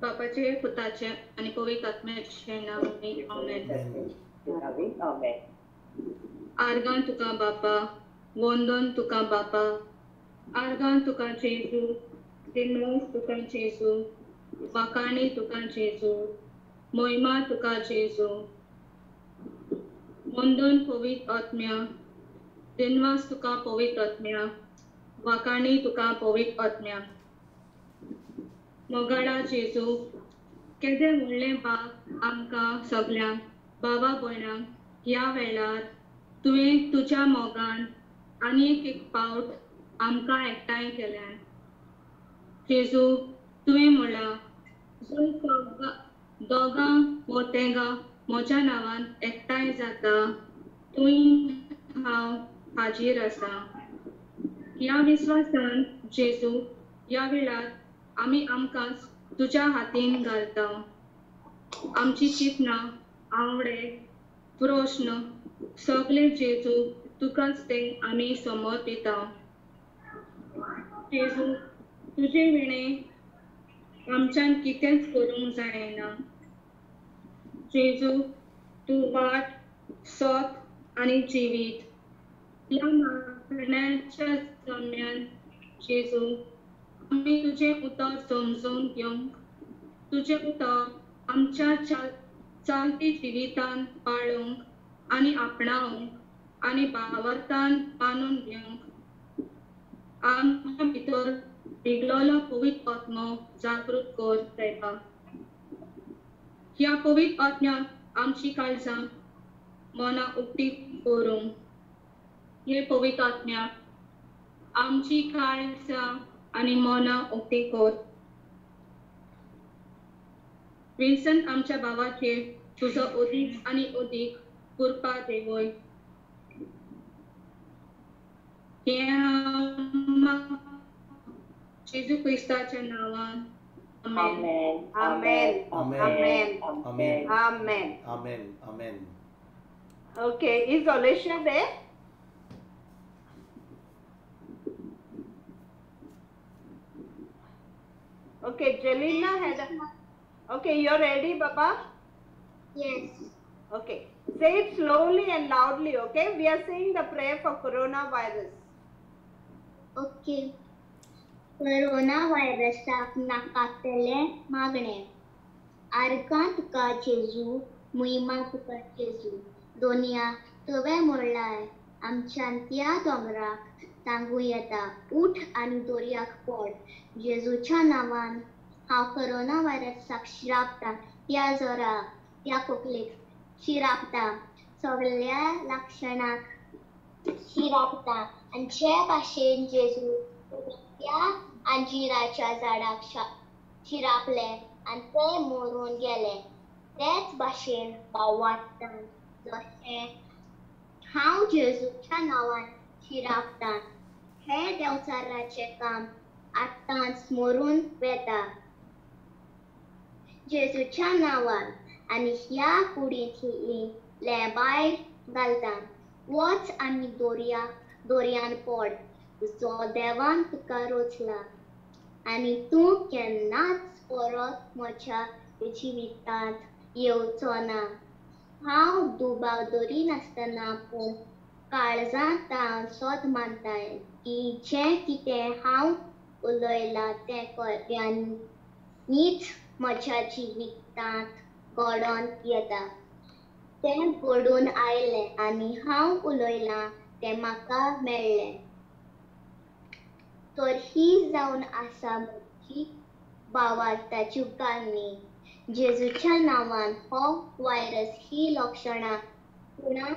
बापाचे, पुताचे आनी पवित्र आत्म्याचे नांवान आमेन. आमेन. आर्गां तुका बापा, वंदन तुका बापा, आर्गां तुका जेजू, दिनवास तुका जेजू, वाखाणी तुका जेजू, मोहिमा तुका जेजू, वंदन पवित्र आत्म्या, दिनवास तुका पवित्र आत्म्या, वाखाणी तुका पवित्र आत्म्या. मोगाळा जेजू, केदें व्हडलें भाग आमकां सगल्यांक बाबा भयणांक ह्या वेळार तुवें तुज्या मोगान आनी एक पावट आमकां एकठांय केल्यान. जेजू, तुवें म्हळां, जंय दोगां वो तेगां म्हज्या नांवान एकठांय जाता थंय हांव हाजीर आसा. ह्या विस्वासान जेजू, ह्या वेळार आमी आमकांच तुज्या हातीन घालता. आमची चिंतनां, आवडे, प्रश्न सगळे जेजू तुकाच ते आमी समर्पिता. जेजू, तुजे विणें आमच्यान कितेंच करूंक जायना. जेजू, तूं वाट, सत आनी जिवीत. ह्या मागण्याच्या जम्यान जेजू, आमी तुजें उतर समजून घेवंक, तुजें उतर आमच्या चालती जिवितान पाळूंक आनी आपणावंक आनी भावार्थान मानून घेवंक आमच्या भितर रिगलोलो पवित्र आत्मो जागृत कर देवा. ह्या पवित्र आत्म्याक आमची काळजां मनां उक्ती करूंक, हे पवित्र आत्म्याक आमची काळजां आनी मनां उक्ती कर. विन्सन आमच्या भावाचेर तुजो अदीक आनी अदीक कृपा देवय. हें हांव जेजू क्रिस्ताच्या नांवान. आमेन. आमेन. आमेन. आमेन. आमेन. आमेन. आमेन. Okay, is Olesha there? Okay, Jelena had a... Okay, you're ready, Baba? Yes. Okay, say it slowly and loudly, okay? We are saying the prayer for coronavirus. Okay. Corona व्हायरसाक नाकातलें मागणें. आर्गां तुका जेजू, मोहिमा तुका जेजू, दोनया तुवें म्हणलाय आमच्यान त्या दोंगराक सांगूं येता, उठ आनी दर्याक पड. जेजूच्या नांवान हांव कोरोना व्हायरसाक शिरापता, त्या जोराक, त्या खोकलेक शिरापता, सगल्या लक्षणाक शिरापता. आनी जे भाशेन जेजू त्या अंजिराच्या झाडाक शिरापले आनी ते मरून गेले, तेच भाशेन भावार्थान जशें हांव जेजूच्या नांवान शिरापता, हे देंवचाराचें काम आतांच मरून वेता. जेजूच्या नांवान आनी ह्या कुडींतली भायर घालता, वच आनी दर्यान पड, जो देवान तुका रचला, आनी तूं केन्नाच परत म्हज्या जिवितांत येवचो ना. हांव दुबाव दरिनासतना पूण काळजांत हांव सत मानता की जें कितें हांव उलयलां तें खऱ्यांनीच म्हज्या जिवितांत घडोवन येता. तें घडून आयलें आनी हांव उलयलां तें म्हाका मेळ्ळें. तर ही जावन आसा म्हजी भावार्थाची काणी. जेजूच्या नांवान हो व्हायरस, ही लक्षणां, पुणा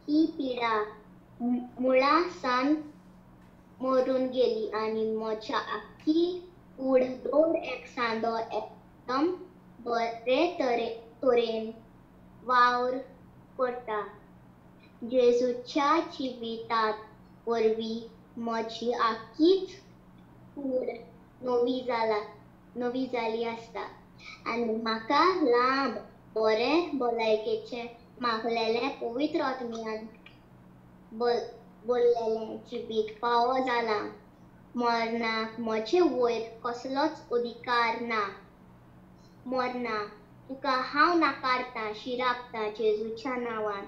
ही पिडा मुळां सावन मरून गेली आनी म्हज्या आख्खी कूड दर एक सांदो एकदम बरे तरेन वावर करता. जेजूच्या जिवितात वरवीं म्हजी आख्खीच कूड नवी जाली आसता आनी म्हाका लांब बरें भलायकेचें मागलेलें पवित्र आत्म्यान बोल्लेलें जिवीत फावो जालां. मरणाक म्हजे वयर कसलोच अधिकार ना. मरना तुका हांव नाकारतां, शिरापतां जेजूच्या नांवान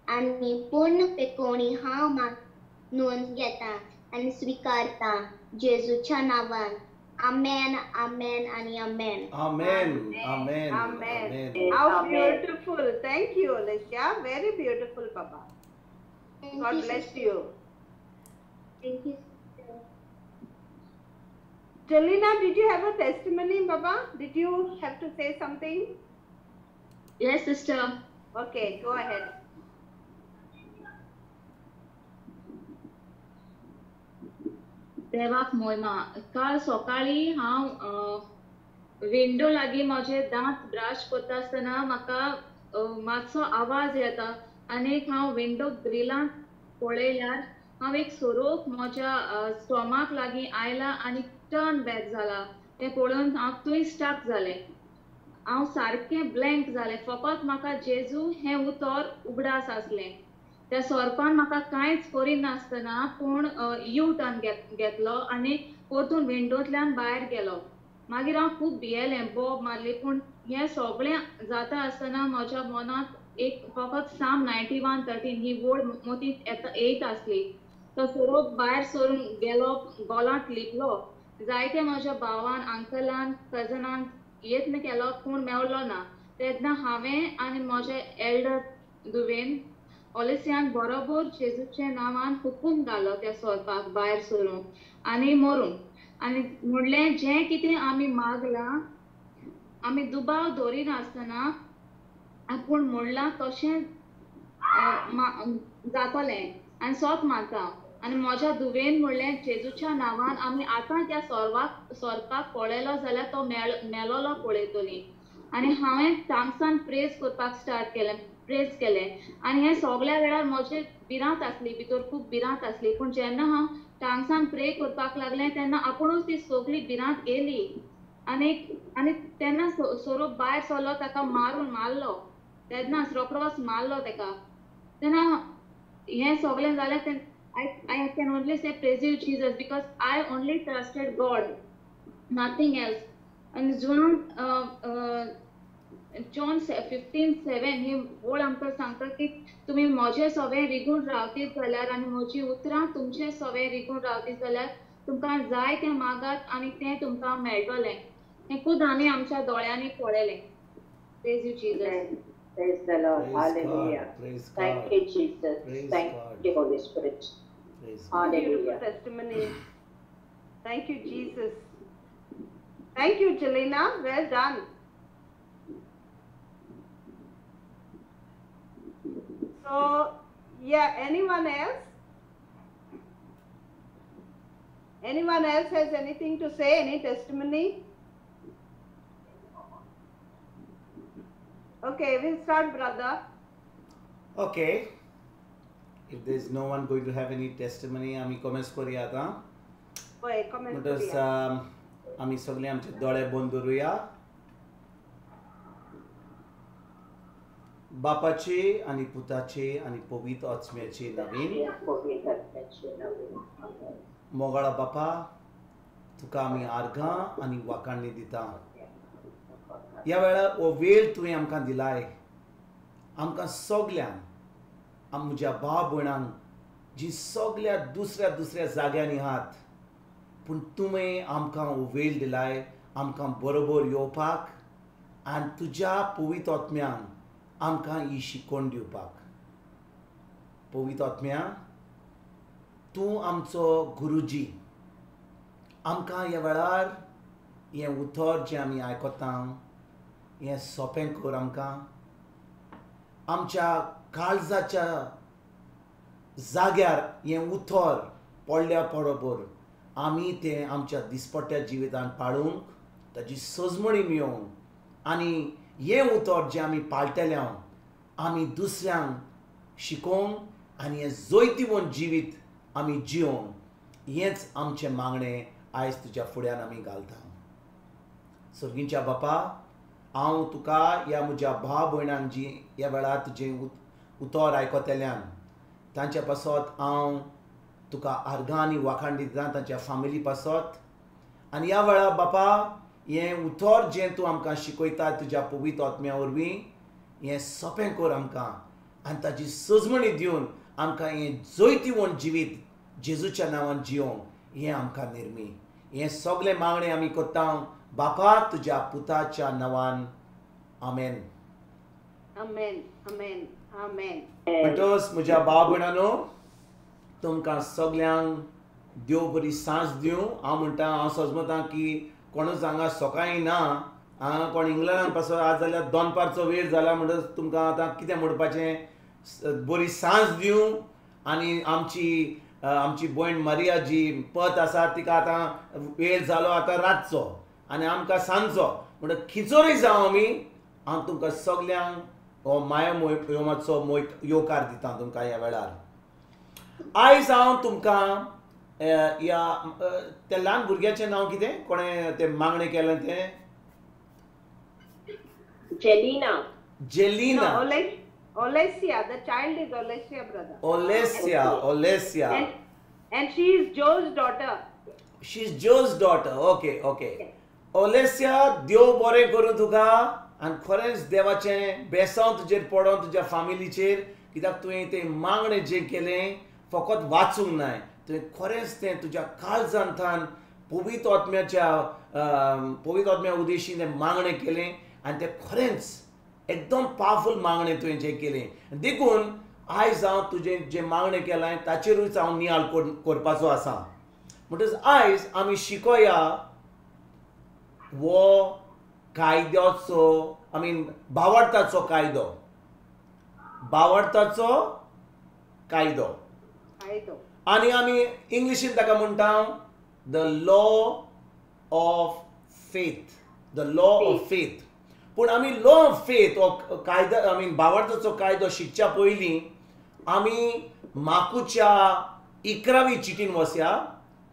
आनी पूर्ण पेकोवणी हांव मानून घेता आनी स्विकारता जेजूच्या नांवान. आमेन, आमेन आनी आमेन. Amen. Amen. Amen. Amen. How Amen. Beautiful. Thank you, Alicia. Very beautiful, Baba. Thank God you, bless sister. you. Thank you, sister. Jalina, did you have a testimony, Baba? Did you have to say something? Yes, sister. Okay, go ahead. देवाक मोयमा. काल सकाळी हांव window लागीं म्हजे दांत brush करता आसतना म्हाका मातसो आवाज येता आनी हांव विंडो ग्रिलांत पळयल्यार हांव एक सोरोप म्हज्या स्टोमाक लागीं आयला आनी टर्न बॅक जाला. तें पळोवन हांव थंय स्टक जालें. हांव सारकें ब्लँक जालें. फकत म्हाका जेजू हें उतर उगडास आसलें. त्या सोरपान म्हाका कांयच करिनासतना पूण यू टर्न घेतलो आनी परतून विंडोंतल्यान भायर गेलो. मागीर हांव खूब भियेलें, बोब मारली. पूण हें सगळें जाता आसतना म्हज्या मनांत एक फकत साम 91:13 ही वोड मतींत येत आसली. तो सोरोप भायर सरून गेलो, गोलांत लिपलो. जायते म्हज्या भावान, अंकलान, कजनान यत्न केलो पूण मेवलो ना. तेन्ना हांवें आनी म्हजे एल्डर धुवेन ओलेसियान बरोबर जेजूच्या नांवान हुकूम घालो त्या सोरपाक भायर सरूंक आनी मरूंक. आनी म्हणलें जें कितें आमी मागलां आमी दुबाव दवरिनासतना आपूण म्हणलां तशें जातलें आनी सोत मानता. आनी म्हज्या धुवेन म्हणलें जेजूच्या नांवान आमी आतां त्या सोरपाक पळयलो जाल्यार तो मेलोलो पळयतली. आनी हांवें तांगसान प्रेज करपाक स्टार्ट केलें, प्रेज केलें. आनी हें सगळ्या वेळार म्हजे भिरांत आसली, भितर खूब भिरांत आसली. पूण जेन्ना हांव टांगसान प्रे करपाक लागलें तेन्ना आपुणूच ती सगळी भिरांत गेली. आनी आनी तेन्ना सोरोप भायर सरलो, ताका मारून मारलो, तेन्नाच रोकडोच मारलो ताका. तेन्ना हें सगळें जालें तेन्ना I can only say praise you Jesus because I only trusted God, nothing else. आनी जॉन 15:7 ही ओळ आमकां सांगता की तुमी म्हजे सवे रिगून रावतीत जाल्यार आनी म्हजी उतरां तुमचे सवे रिगून रावतीत जाल्यार तुमकां जाय तें मागात आनी तें तुमकां मेळटलें. हें खूद आमी आमच्या दोळ्यांनी पळयलें. Praise you Jesus. Praise the Lord. Praise Hallelujah. God. Praise Thank God. you, Jesus. Praise Thank God. you, Holy Spirit. Praise God. Beautiful Hallelujah. testimony. Thank you, Jesus. Thank you, Jelena. Well done. So, yeah, anyone else? Anyone else has anything to say? Any testimony? Okay, we'll start, brother. Okay. If there's no one going to have any testimony, आमी comments करूया आतां. पळय, comment म्हणटच करूया. आमी सगळे आमचे दोळे बंद दवरुया. बापाचे आनी पुताचे आनी पवित्र आत्म्याचे नवीन. मोगाळा बापा, तुका आमी आर्गां आनी वाखाणी दिता. ह्या वेळार हो वेळ तुवें आमकां दिलाय, आमकां सगल्यांक, म्हज्या भाव भयणांक जी सगल्या दुसऱ्या दुसऱ्या जाग्यांनी आहात, पूण तुवें आमकां हो वेळ दिलाय आमकां बरोबर येवपाक आनी तुज्या पवित्र आत्म्यान आमकां ही शिकवण दिवपाक. पवित्र आत्म्या, तूं आमचो गुरुजी. आमकां ह्या वेळार हें उतर जें आमी आयकता हें सोंपें कर. आमकां आमच्या काळजाच्या जाग्यार हें उतर पडल्या बरोबर आमी तें आमच्या दिसपट्ट्या जिवितांत पाळूंक, ताजी सजमणी मेळोवंक आनी हें उतर जें आमी पाळटले आमी दुसऱ्यांक शिकोवंक आनी हें जैतिवंत जिवीत आमी जियोवंक, हेंच आमचें मागणें आयज तुज्या फुड्यान आमी घालता. सर्गींच्या बापा, हांव तुका ह्या म्हज्या भाव भयणांक जी ह्या वेळार तुजें उतर आयकतल्यान तांच्या पासत हांव तुका आर्गां आनी वाखाण दिता तांच्या फामिली पासत. आनी ह्या वेळार बापा हें उतर जें तूं आमकां शिकयता तुज्या पवित्र आत्म्या वरवीं हें सोंपें कर आमकां आनी ताजी सजमणी दिवन आमकां हें जैतिवंत जिवीत जेजूच्या नांवान जियोंक हें आमकां निर्मी. हें सगळें मागणें आमी करता बापा तुज्या पुताच्या नांवान, आमेन. आमेन, आमेन, आमेन. म्हणटकच म्हज्या भाव भयणांनो, तुमकां सगल्यांक देव बरी सांज दिवं. हांव म्हणटा, हांव सजमतां की कोणूच हांगा सकाळीं ना, हांगा कोण इंग्लंडान पासून आज जाल्यार दनपारचो वेळ जाला, म्हणटकच तुमकां आतां कितें म्हणपाचें, बरी सांज दिवं. आनी आमची आमची भयण मारिया जी पत आसा तिका आतां वेळ जालो आतां रातचो आनी आमकां सांजचो, म्हणटकच खिचोरी जावं आमी. हांव तुमकां सगल्यांक हो माया योमाचो येवकार दिता तुमकां ह्या वेळार. आयज हांव तुमकां ह्या त्या ल्हान भुरग्याचें नांव कितें, कोणें तें मागणें केलें तें? Jelina. Jelina. Olesia, the child is Olesia, brother. Olesia, Olesia. And she is Joe's daughter. She is Joe's daughter. Okay, okay. Olesia, देव बरें करूं तुका आनी खरेंच देवाचें बेसांव तुजेर पडों, तुज्या फामिलीचेर, कित्याक तुवें तें मागणें जें केलें फकत वाचूंक नाय, तुवें खरेंच तें तुज्या काळजांतल्यान पवित्र आत्म्याच्या पवित्र आत्म्या उद्देशीन तें मागणें केलें आनी तें खरेंच एकदम पावरफूल मागणें तुवें जें केलें. देखून आयज हांव तुजें जें मागणें केलां ताचेरूच हांव नियाळ करपाचो आसा. म्हणटकच आयज आमी शिकोया वो कायद्याचो, I mean भावार्थाचो कायदो, भावार्थाचो कायदो. आनी आमी इंग्लिशीन ताका म्हणटा the law of faith, the law of faith. पूण आमी लॉ ऑफ फेथ हो कायदो, I mean भावार्थाचो कायदो शिकच्या पयलीं आमी माकूच्या 11वी चिटीन वसया.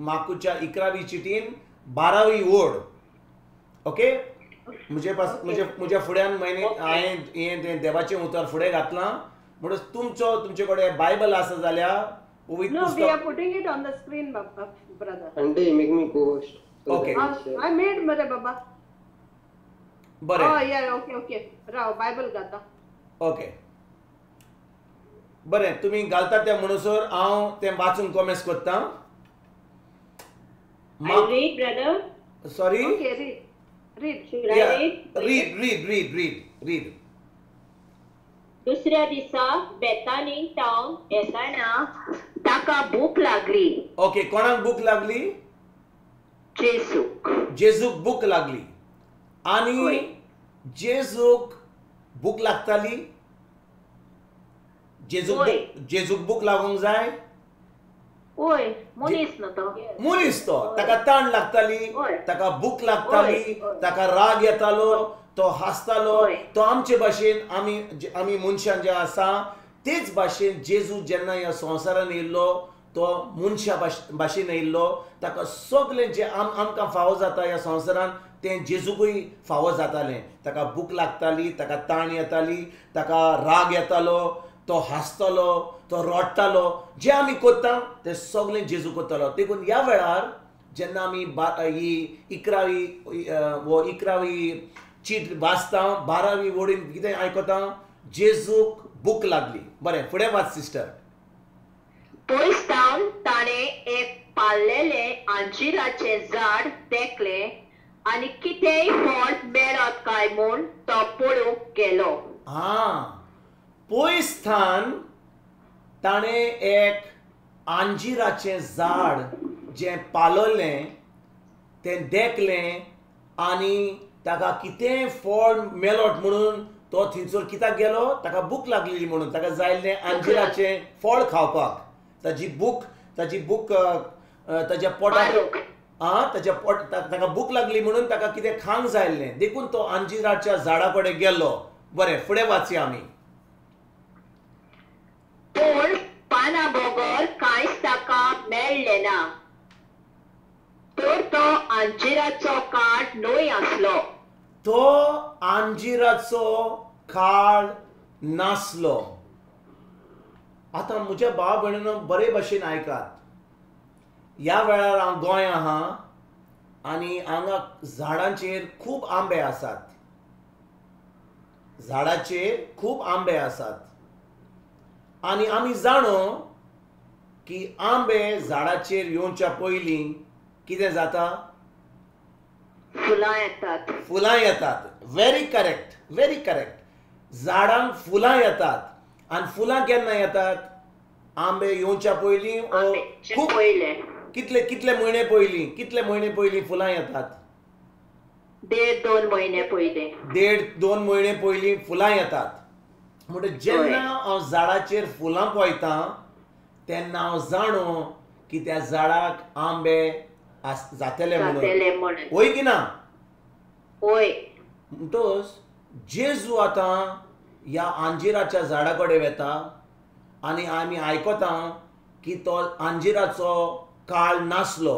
माकूच्या 11वी चिटीन 12वी ओड. ओके, म्हजे पास म्हज्या फुड्यान म्हयने हांवें हें तें देवाचें उतर फुडें घातलां, म्हणून तुमचो तुमचे कडेन बायबल आसा जाल्यार पवित्र No, we are पुस्तक. putting it on the screen, brother. Sunday, make me co-host. So Okay. that I share. I made, mare baba. बरें. Oh yeah, okay, okay. Rao Bible घाता. ओके, बरें, तुमी घालता त्या म्हणसर हांव तें वाचूंक कोमेस करता. I read, brother. Sorry? Okay, read. Read. Should I read? Read, read, read, read, read. दुसऱ्या दिसा बेतानी टावन येताना ताका भूक लागली. ओके, कोणाक भूक लागली? जेजूक. जेजूक भूक लागली. आनी जेजूक भूक लागताली? जेजूक जेजूक भूक लागूंक जाय? ओय, मनीस न्हू तो. मनीस तो, ताका ताण लागताली, ताका भूक लागताली, ताका राग येतालो, तो हांसतालो. तो आमचे भाशेन, आमी आमी मनशां जे आसा तेच भाशेन जेजू जेन्ना ह्या संवसारान येयल्लो तो मनशा भाशेन येयल्लो. ताका सगळें जें आमकां फावो जाता ह्या संवसारान तें जेजूकूय फावो जातालें. ताका भूक लागताली, ताका ताण येताली, ताका राग येतालो, तो हांसतालो, तो रडटालो. जें आमी करता तें सगळें जेजू करतालो. देखून ह्या वेळार जेन्ना आमी ही 11वी वो 11वी चीट वाचता, 12वी वडीन कितें आयकता, जेजूक भूक लागली. बरें, फुडें वाच सिस्टर. पयस तावन ताणें एक पाळलेलें अंजिराचें झाड देखलें आनी कितेंय फळ मेळत काय म्हूण तो पळोवंक गेलो. आं, पयस थावन ताणें एक अंजिराचें झाड जें पालवलें तें देखलें आनी ताका कितेंय फळ मेळत म्हणून तो थंयसर कित्याक गेलो? ताका भूक लागलेली म्हणून ताका जाय आसलें अंजिराचें फळ खावपाक. ताजी भूक, ताजी भूक ताज्या पोटाक, आं, ताज्या पोट, ताका भूक लागली म्हणून ताका कितें खावंक जाय आसलें, देखून तो अंजिराच्या झाडा कडेन गेलो. बरें, फुडें वाचया आमी. पूण पानां बगर कांयच ताका मेळ्ळें ना, तर तो अंजिराचो काळ न्हय आसलो. तो अंजिराचो काळ नासलो. आतां म्हज्या भाव भयणीनो बरे भशेन आयकात. ह्या वेळार हांव गोंया आहा आनी हांगा झाडांचेर खूब आंबे आसात, झाडाचेर खूब आंबे आसात आनी आमी जाणो की आंबे झाडाचेर येवच्या पयलीं कितें जाता? फुलां येतात. फुलां येतात. Very correct, very correct. झाडांक फुलां येतात आनी फुलां केन्ना येतात? आंबे येवच्या पयलीं. खूब कितले कितले म्हयने पयलीं, कितले म्हयने पयलीं फुलां येतात? 1.5-2 म्हयने पयलीं. 1.5-2 म्हयने पयलीं फुलां येतात. म्हणटकीर जेन्ना हांव झाडाचेर फुलां पळयतां तेन्ना हांव जाणो की त्या झाडाक आंबे जातले म्हणून. वय की ना? वय. म्हणटकच जेजू आतां ह्या अंजिराच्या झाडा कडेन वता आनी आमी आयकता की तो अंजिराचो काळ नासलो.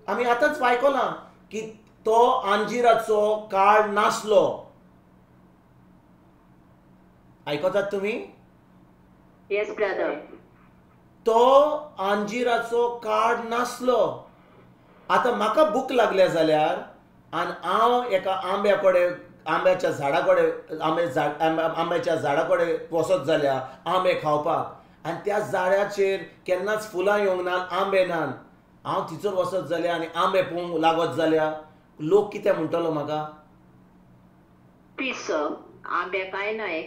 आमी आतांच आयकलां की तो अंजिराचो काळ नासलो. आयकतात तुमी? Yes brother. तो अंजिराचो काळ नासलो. आतां म्हाका भूक लागल्या जाल्यार आनी हांव एका आंब्या कडेन, आंब्याच्या झाडा कडेन, आंब्याच्या झाडा कडेन वचत जाल्यार आंबे खावपाक आनी त्या झाडाचेर केन्नाच फुलां येवंक ना, आंबे ना, हांव थंयसर वचत जाल्यार आनी आंबे पळोवंक लागत जाल्यार लोक कितें म्हणटलो म्हाका? पिसो. आंबे कांय नाय,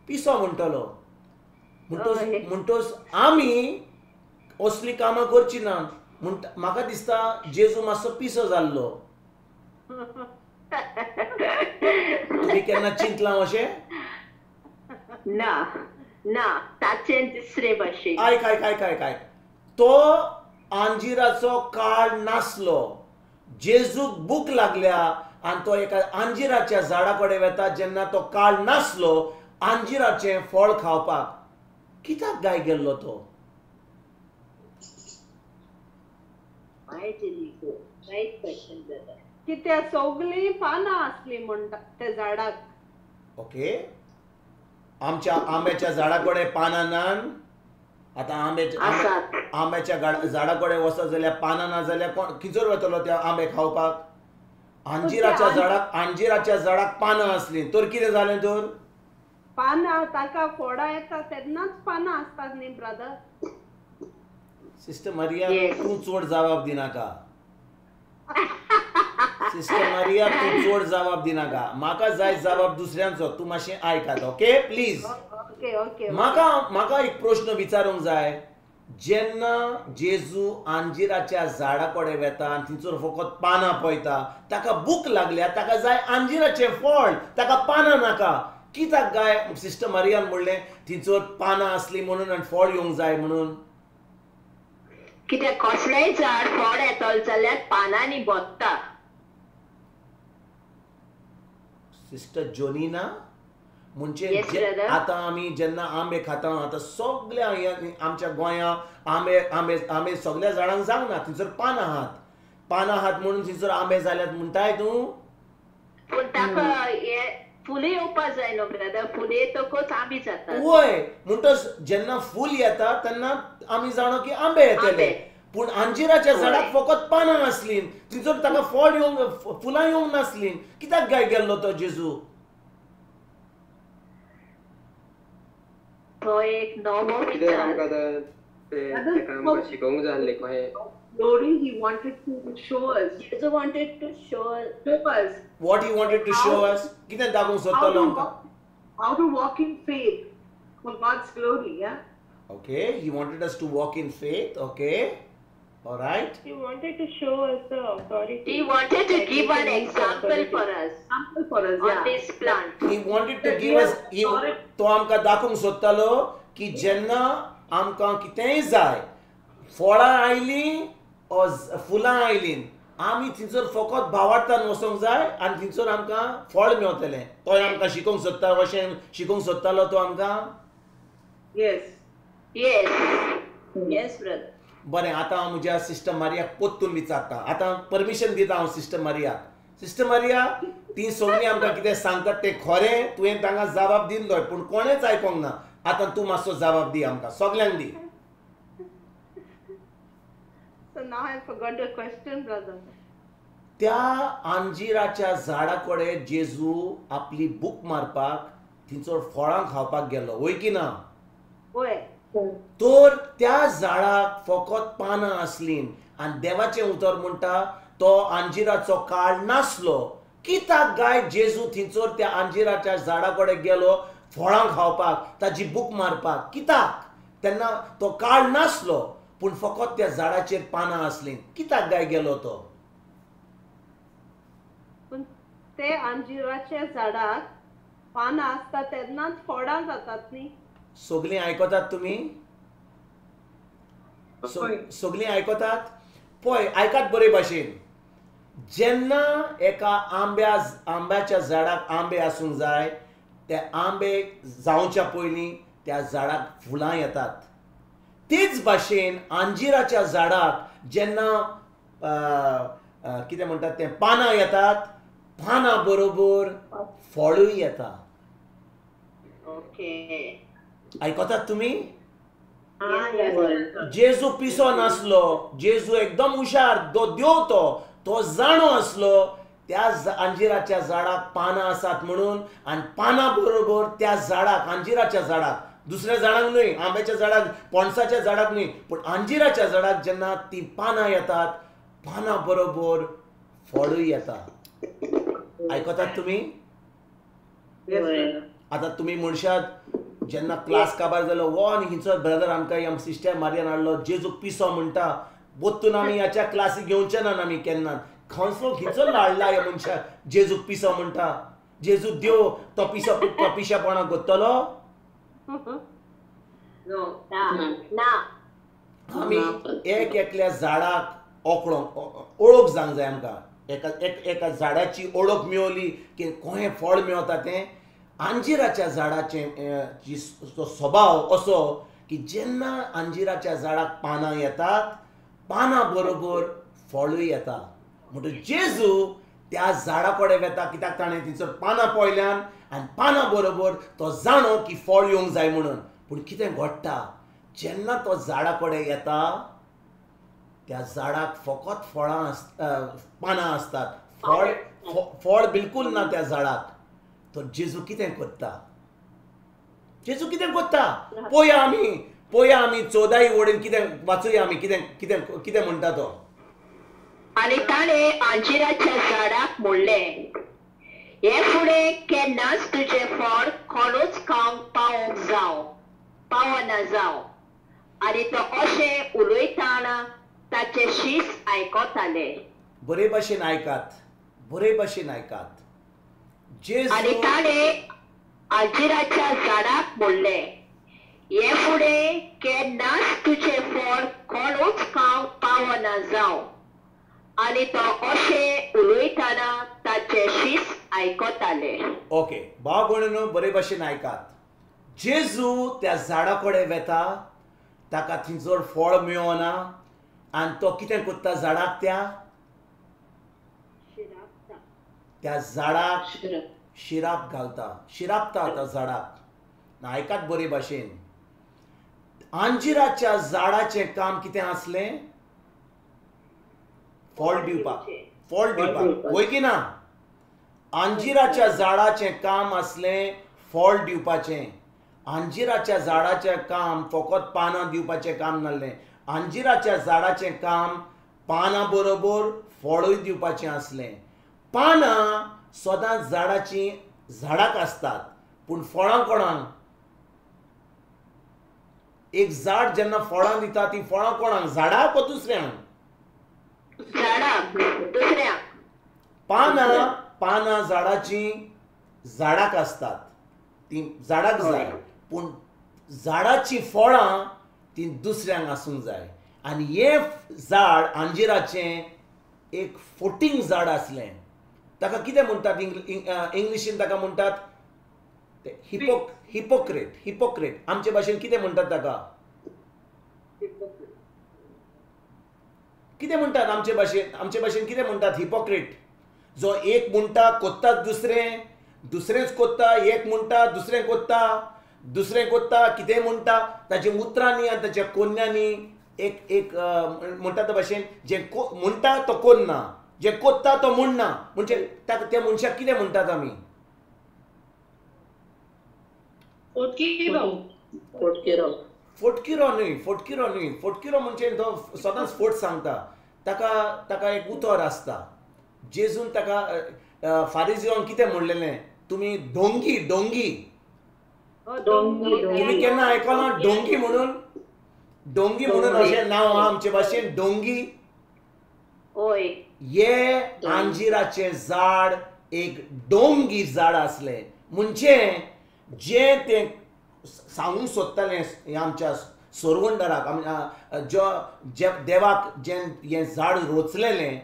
पिसो म्हणटलो. म्हणटोच आमी असलीं कामां करची ना. म्हणटा म्हाका दिसता जेजू मातसो पिसो जाल्लो. तुमी केन्ना चिंतलां अशें? ना ना, ताचें दुसरे भाशेन. आयक आयक आयक आयक आयक. तो अंजिराचो काळ नासलो. जेजूक भूक लागल्या आनी तो एका अंजिराच्या झाडा कडेन वता जेन्ना तो काळ नासलो अंजिराचें फळ खावपाक. कित्याक गाय गेल्लो तो? कित्याक सगळीं पानां आसलीं म्हणटा त्या झाडाक. ओके, आमच्या आंब्याच्या झाडा कडेन पानां नान. आतां आंब्याच्या झाडा कडेन वचत जाल्यार पानां ना जाल्यार कोण खंयसर वतलो त्या आंबे खावपाक? अंजिराच्या झाडाक, अंजिराच्या झाडाक पानां आसलीं तर कितें जालें? तर पानां ताका फोडां येता तेन्नाच पानां आसतात न्ही ब्रदर. सिस्टर मारिया, तूं चड जबाब दिनाका. सिस्टर मारिया, तूं चड जबाब दिनाका. म्हाका जाय जबाब दुसऱ्यांचो. तूं मातशें आयकात. Okay please. Okay okay. म्हाका म्हाका एक प्रश्न विचारूंक जाय. जेन्ना जेजू अंजिराच्या झाडा कडेन वता आनी थंयसर फकत पानां पळयता, ताका भूक लागल्या, ताका जाय अंजिराचें फळ, ताका पानां नाका. कित्याक गाय सिस्टर मारियान म्हणलें थंयसर पानां आसलीं म्हणून आनी फळ येवंक जाय म्हणून? कित्याक कसलेंय झाड फळ येतलें जाल्यार पानांनी भरता. सिस्टर जोनीना, म्हणजे आतां आमी जेन्ना आंबे खाता, आतां सगल्या आमच्या गोंया आंबे आंबे आंबे सगल्या झाडांक जावना, थंयसर पानां आहात, पानां आहात म्हणून थंयसर आंबे जाल्यात म्हणटाय तूं? पूण ताका फुलां येवपा जाय न्हू ब्रदर. फुलां येतकच आंबे जाता. वय, म्हणटच जेन्ना फूल येता तेन्ना आमी जाणो की आंबे येतले. पूण अंजिराच्या झाडाक फकत पानां आसलीं, थंयसर ताका फळ येवंक, फुलां येवंक नासलीं. कित्याक गाय गेल्लो तो जेजू? तो एक नवो विचार. शिकोवंक जाय आसलें कशें. Glory, he wanted to show us. Jesus wanted to show us. What he wanted to show us? कितें दाखोवंक सोदतालो आमकां? How to walk in faith for God's glory, yeah? Okay, he wanted us to walk in faith, okay. All right. He wanted to show us the authority. He wanted to give an example for us. Example for us, yeah. On this plant. He wanted to give us, तो आमकां दाखोवंक सोदतालो की जेन्ना आमकां कितेंय जाय, फळां आयलीं फुलां आयलीं, आमी थंयसर फकत भावार्थान वचोंक जाय आनी थंयसर आमकां फळ मेवतलें. तो आमकां शिकोवंक सोदता, अशें शिकोवंक सोदतालो तो आमकां. येस येस येस ब्रदर. बरें, आतां हांव म्हज्या सिस्टर मारियाक परतून विचारता. आतां परमिशन दिता हांव सिस्टर मारियाक. सिस्टर मारिया, ती सगळीं आमकां कितें सांगतात तें खरें, तुवें तांकां जबाब दिल्लो पूण कोणेंच आयकोंक ना. आतां तूं मातसो जबाब दी आमकां, सगल्यांक दी. So now I forgot the question, brother. त्या अंजिराच्या झाडा कडेन जेजू आपली बूक मारपाक थंयसर फळां खावपाक गेलो, वय की ना? वय. तर त्या झाडाक फकत पानां आसलीं आनी देवाचें उतर म्हणटा तो अंजिराचो काळ नासलो. कित्याक गाय जेजू थंयसर त्या अंजिराच्या झाडा कडेन गेलो फळां खावपाक, ताजी बूक मारपाक? कित्याक? तेन्ना तो काळ नासलो पूण फकत त्या झाडाचेर पानां आसलीं. कित्याक गाय गेलो तो? पूण ते अंजिराच्या झाडाक पानां आसता तेन्नाच फळां जातात न्ही. सगळीं आयकतात तुमी? सगळीं आयकतात? पळय आयकात बरे भाशेन. जेन्ना एका आंब्याच्या झाडाक आंबे आसूंक जाय, ते आंबे जावच्या पयलीं त्या झाडाक फुलां येतात. तेच भाशेन अंजिराच्या झाडाक जेन्ना कितें म्हणटात तें पानां येतात, पानां बरोबर फळूय येता. ओके, आयकतात तुमी? जेजू पिसो नासलो, जेजू एकदम हुशार, तो देव, तो जाणो आसलो त्या अंजिराच्या झाडाक पानां आसात म्हणून, आनी पानां बरोबर त्या झाडाक, अंजिराच्या झाडाक, दुसऱ्या झाडाक न्हय, आंब्याच्या झाडाक, पणसाच्या झाडाक न्हय, पूण अंजिराच्या झाडाक जेन्ना ती पानां येतात, पानां बरोबर फळूय येता. आयकतात तुमी? आतां तुमी म्हणशात जेन्ना क्लास काबार जालो, वो आनी हिंचो ब्रदर आमकां आम सिस्टर मारियान हाडलो, जेजूक पिसो म्हणटा, बोत्तून आमी ह्याच्या क्लासी घेवचे ना आमी केन्ना. खंयचो खिंचो हाडला ह्या मनशाक जेजूक पिसो म्हणटा? जेजू देव, तो पिसो पिशेपणाक गोत्तलो? ना. आमी एक एकल्या झाडाक ओळख ओळख जावंक जाय आमकां. एका एका झाडाची ओळख मेवली की कोहें फळ मेवता तें. अंजिराच्या झाडाचें जी तो स्वभाव असो की जेन्ना अंजिराच्या झाडाक पानां येतात, पानां बरोबर फळूय येता. म्हणटकीर जेजू त्या झाडा कडेन वेता कित्याक ताणें थंयसर पानां पळयल्यान आनी पानां बरोबर तो जाणो की फळ येवंक जाय म्हणून. पूण कितें घडटा, जेन्ना तो झाडा कडेन येता त्या झाडाक फकत फळां पानां आसतात, फळ फळ बिलकूल ना त्या झाडाक. तर जेजू कितें करता? जेजू कितें करता? पळोवया आमी, पळोवया आमी 14 वडीन कितें वाचुया आमी, कितें कितें कितें म्हणटा तो. आनी ताणें अंजिराच्या झाडाक म्हणलें, हे फुडें केन्नाच तुजें फळ कोणूच खावंक पावोवंक जावं पावना जावं. आनी तो अशें उलयतना ताचे शीस आयकताले. बरे भाशेन आयकात, बरे भाशेन आयकात. आनी ताणें अंजिराच्या झाडाक म्हणलें, हे फुडें केन्नाच तुजें फळ कोणूच खावंक पावना जावं. आनी तो अशें उलयतना ताचे शीस आयकताले. ओके भाव भयणीनो, बरे भाशेन आयकात. जेजू त्या झाडा कडेन वेता, ताका थंयसर फळ मेळना आनी तो कितें करता झाडाक, त्या त्या झाडाक शिराप घालता, शिरापता त्या झाडाक. आयकात बरे भाशेन. अंजिराच्या झाडाचें काम कितें आसलें? फळ दिवपाक, फळ दिवपाक, वय की ना? अंजिराच्या झाडाचें काम आसलें फळ दिवपाचें. अंजिराच्या झाडाचें काम फकत पानां दिवपाचें काम नासलें. अंजिराच्या झाडाचें काम पानां बरोबर फळूय दिवपाचें आसलें. पानां सदांच झाडाचीं झाडाक आसतात, पूण फळां कोणाक? एक झाड जेन्ना फळां दिता ती फळां कोणाक? झाडाक वो दुसऱ्यांक? झाडाक, दुसऱ्यांक. पानां पानां झाडाचीं झाडाक आसतात, तीं झाडाक जाय, पूण झाडाचीं फळां तीं दुसऱ्यांक आसूंक जाय. आनी हें झाड अंजिराचें एक फोटींग झाड आसलें. ताका कितें म्हणटात इंग्लिशीन? ताका म्हणटात हिपोक्रेट. हिपोक्रेट आमचे भाशेन कितें म्हणटात ताका? कितें म्हणटात आमचे भाशेन? आमचे भाशेन कितें म्हणटात हिपोक्रेट? जो एक म्हणटा कोत्ता दुसरें, दुसरेंच कोत्ता, एक म्हणटा दुसरें कोत्ता, दुसरें कोत्ता, कितें म्हणटा, ताच्या उतरांनी आनी ताच्या कोन्यांनी एक एक म्हणटा ते भाशेन जें म्हणटा तो कोन्ना, जें कोत्ता तो म्हणना. म्हणजे ताका त्या मनशाक कितें म्हणटात आमी? फोटकिरो. फोटकिरो न्हय, फोटकिरो न्हय. फोटकिरो म्हणजे तो सदांच फोट सांगता. ताका ताका एक उतर आसता. जेजून ताका फारिजिवांक कितें म्हणलेलें? तुमी डोंगी, डोंगी. तुमी केन्ना आयकलां डोंगी म्हणून? डोंगी म्हणून अशें नांव आहा आमचे भाशेन, डोंगी. हे अंजिराचें झाड एक डोंगी झाड आसलें. म्हणजे जें तें सांगूंक सोदतालें हें आमच्या सोरवंडराक, जो देवाक जें हें झाड रोचलेलें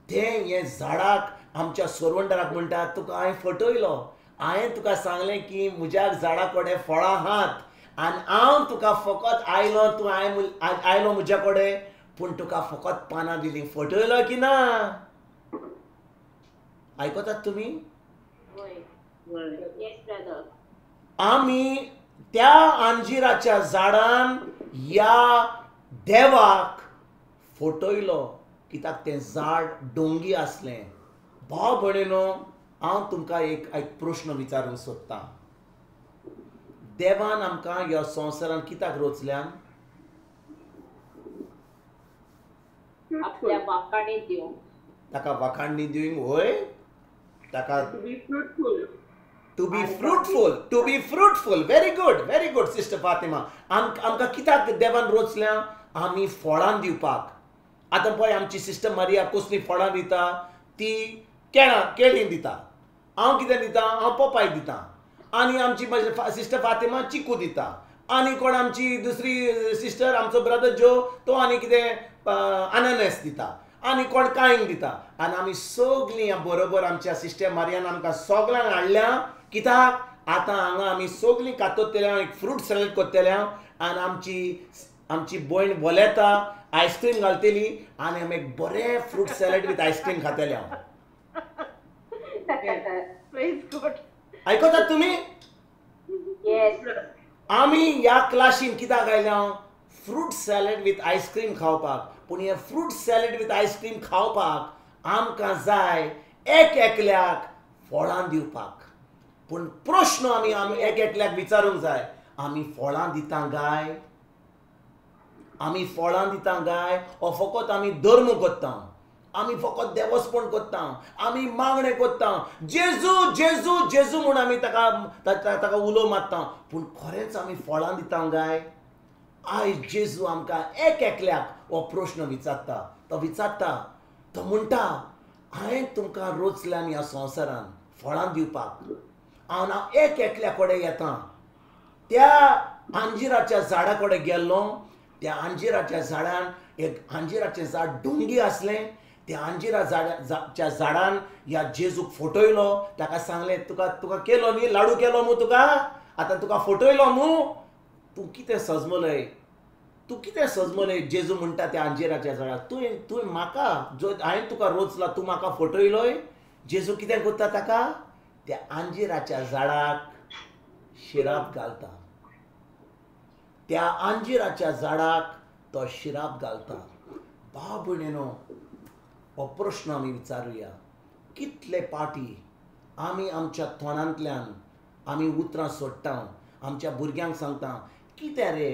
तें हें झाडाक आमच्या सोरवंडराक म्हणटा, तुका हांवें फटयलो, हांवें तुका सांगलें की म्हज्या झाडा कडेन फळां आहात आनी हांव तुका फकत आयलो, तूं आयलो म्हज्या कडेन, पूण तुका फकत पानां दिलीं. फटयलो की ना? आयकतात तुमी? आमी त्या अंजिराच्या झाडान ह्या देवाक फटयलो, कित्याक तें झाड डोंगी आसलें. भाव भयणीनो, हांव तुमकां एक एक प्रश्न विचारूंक सोदतां. देवान आमकां ह्या संवसारान कित्याक रोचल्यान? आपल्या वाखाणी दिवंक. ताका वाखाणी दिवंक? होय, ताका to be fruitful, to be fruitful. Very good, very good sister Fatima. आमकां कित्याक देवान रोचल्या? आमी फळां दिवपाक. आतां पळय आमची सिस्टर मारिया कसलीं फळां दिता? ती केळां, केळीं दिता. हांव कितें दिता? हांव पोपाय दिता. आनी आमची सिस्टर फातिमा चिकू दिता. आनी कोण आमची दुसरी सिस्टर, आमचो ब्रदर जो, तो आनी कितें अननस दिता. आनी कोण कांयंग दिता. आनी आमी सगलीं बरोबर आमच्या सिस्टर मारियान आमकां सगल्यांक हाडल्या. कित्याक? आतां हांगा आमी सगलीं कातोतल्या, एक फ्रूट सॅलड करतल्या आनी आमची आमची भयण वलेता, आयस्क्रीम घालतली आनी आमी एक बरें fruit salad with ice cream खातले. आयकतात तुमी? आमी ह्या क्लासीन कित्याक आयल्या? Fruit salad with ice cream खावपाक. पूण हें fruit salad with ice cream खावपाक आमकां जाय एक एकल्याक फळां दिवपाक. पूण प्रश्न आमी आमी एक एकल्याक विचारूंक जाय, आमी फळां दिता काय? आमी फळां दिता काय? ओ फकत आमी धर्म करता, आमी फकत देवस्पण करता, आमी मागणें करता, जेजू जेजू जेजू म्हूण आमी ताका ताका उलो मारता, पूण खरेंच आमी फळां दिता काय? आयज जेजू आमकां एक एकल्याक हो प्रश्न विचारता. तो विचारता, तो म्हणटा, हांवें तुमकां रोचल्यान ह्या संवसारान फळां दिवपाक. हांव ना एक एकल्या कडेन येता. त्या अंजिराच्या झाडा कडेन गेल्लो. त्या अंजिराच्या झाडान एक अंजिराचें झाड डोंगी आसलें. त्या अंजिरा झाडाच्या झाडान ह्या जेजूक फटयलो. ताका सांगलें, तुका तुका केलो न्ही, लाडू केलो मू तुका, आतां तुका फटयलो मू, तूं कितें सजमलय, तूं कितें सजमलय? जेजू म्हणटा त्या अंजिराच्या झाडाक, तुवें तुवें म्हाका जो हांवें तुका रोचला, तूं म्हाका फटयलोय. जेजू कितें करता ताका? त्या अंजिराच्या झाडाक शिराप घालता. त्या अंजिराच्या झाडाक तो शिराप घालता. भाव भयणीनो, हो प्रश्न आमी विचारुया. कितले पाटी आमी आमच्या तोंडांतल्यान आमी उतरां सोडटा, आमच्या भुरग्यांक सांगता, कितें रे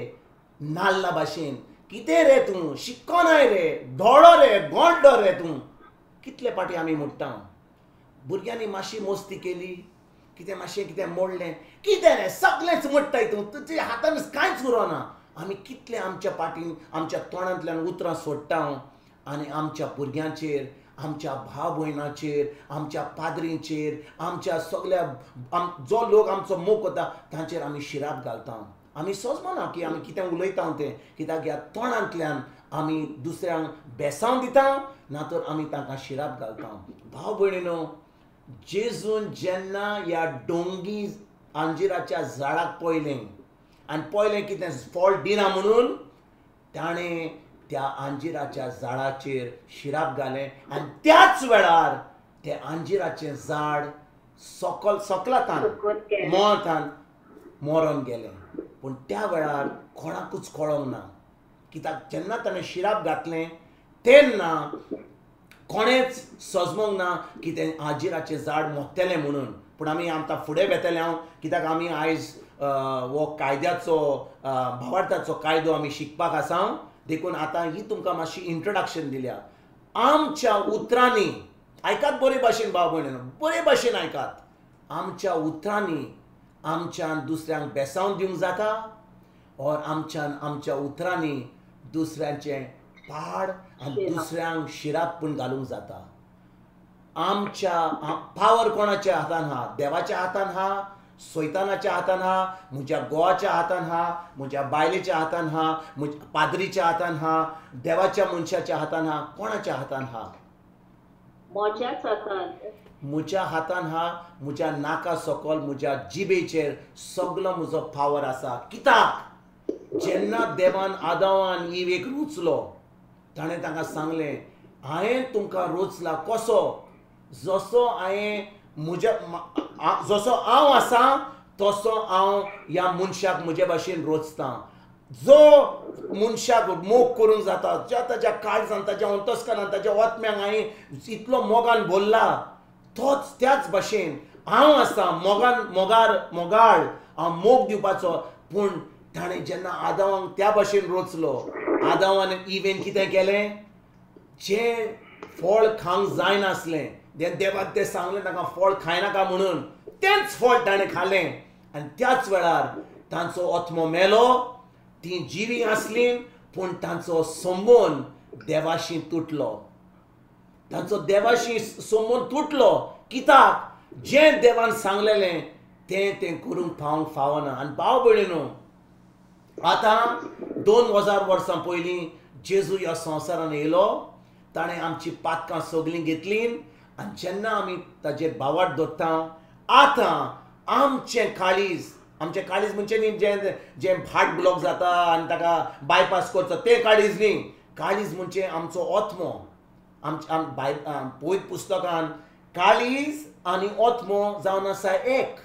नाल्ला भाशेन, कितें रे तूं शिकोनाय रे, धोडो रे, गोंडो रे तूं. कितले पाटी आमी म्हणटा. भुरग्यांनी मातशी मस्ती केली, कितें मातशें कितें मोडलें, कितें रे सगळेंच मोडटाय तूं, तुज्या हातान कांयच उरोना. आमी कितले आमच्या पाटीन आमच्या तोंडांतल्यान उतरां सोडटा आनी आमच्या भुरग्यांचेर, आमच्या भाव भयणाचेर, आमच्या पाद्रींचेर, आमच्या सगल्या जो लोक आमचो मोग करता तांचेर आमी शिराप घालता. आमी सोजमना की आमी कितें उलयता तें, कित्याक ह्या तोंडांतल्यान आमी दुसऱ्यांक बेसांव दिता, ना तर आमी तांकां शिराप घालता. भाव भयणीनो, जेजून जेन्ना ह्या डोंगी अंजिराच्या झाडाक पळयलें आनी पळयलें कितें फळ दिना म्हणून, ताणें त्या अंजिराच्या झाडाचेर शिराप घालें आनी त्याच वेळार तें अंजिराचें झाड सकल सकलातान मोळतान मरोन गेलें. पूण त्या वेळार कोणाकूच कळोंक ना. कित्याक जेन्ना ताणें शिराप घातलें तेन्ना कोणेच सजमोंक ना की तें आजिराचें झाड मोडटलें म्हणून. पूण आमी आमकां फुडें वेतले हांव, कित्याक आमी आयज हो कायद्याचो भावार्थाचो कायदो आमी शिकपाक आसा. देखून आतां ही तुमकां मातशी इंट्रोडक्शन दिल्या. आमच्या उतरांनी आयकात बरे भाशेन, भाव भयणीनो बरे भाशेन आयकात. आमच्या उतरांनी आमच्यान दुसऱ्यांक बेसावन दिवंक जाता और आमच्यान आमच्या उतरांनी दुसऱ्यांचें पाड आनी दुसऱ्यांक शिराप पूण घालूंक जाता. आमच्या पावर कोणाच्या हातान आहा? देवाच्या हातान आहा, सैतानाच्या हातान आहा, म्हज्या गोवाच्या हातान आहा, म्हज्या बायलेच्या हातान आहा, म्हज्या पाद्रीच्या हातान आहा, देवाच्या मनशाच्या हातान आहा. कोणाच्या हातान आहा? म्हज्याच हातान. म्हज्या हातान आहा, म्हज्या नाका सकल, म्हज्या जिबेचेर सगलो म्हजो पावर आसा. कित्याक जेन्ना देवान आदावान इवेक रुचलो ताणें तांकां सांगलें, हांवें तुमकां रोचला कसो, जसो हांवें म्हज्या जसो हांव आसा तसो हांव ह्या मनशाक म्हजे भाशेन रोचतां. जो मनशाक मोग करूंक जाता, ज्या ताज्या काळजान, ताज्या अंतस्करणान, ताज्या आत्म्याक हांवें इतलो मोगान भरला, तोच त्याच भाशेन हांव आसा मोगान, मोगार, मोगाळ हांव मोग दिवपाचो. पूण ताणें जेन्ना आदावांक त्या भाशेन रोचलो, आदावान इवेन कितें केलें, जें फळ खावंक जायनासलें, देवाक तें सांगलें तांकां फळ खायनाका म्हणून, तेंच फळ ताणें खालें आनी त्याच वेळार तांचो आत्मो मेलो. तीं जिवीं आसलीं पूण तांचो संबंद देवाशी तुटलो. तांचो देवाशी संबंद तुटलो. कित्याक जें देवान सांगलेलें तें तें करूंक पावंक फावना. आनी भाव भयणीनो, आतां 2000 वर्सां पयलीं जेजू ह्या संवसारान येयलो, ताणें आमची पातकां सगलीं घेतलीं आनी जेन्ना आमी ताजेर भावार्थ दवरता, आतां आमचें काळीज, आमचें काळीज म्हणजे न्ही जें जें हार्ट ब्लॉक जाता आनी ताका बायपास करचो तें काळीज न्ही. काळीज म्हणजे आमचो आत्मो. आमच्या पवित्र पुस्तकान काळीज आनी आत्मो जावन आसा एक.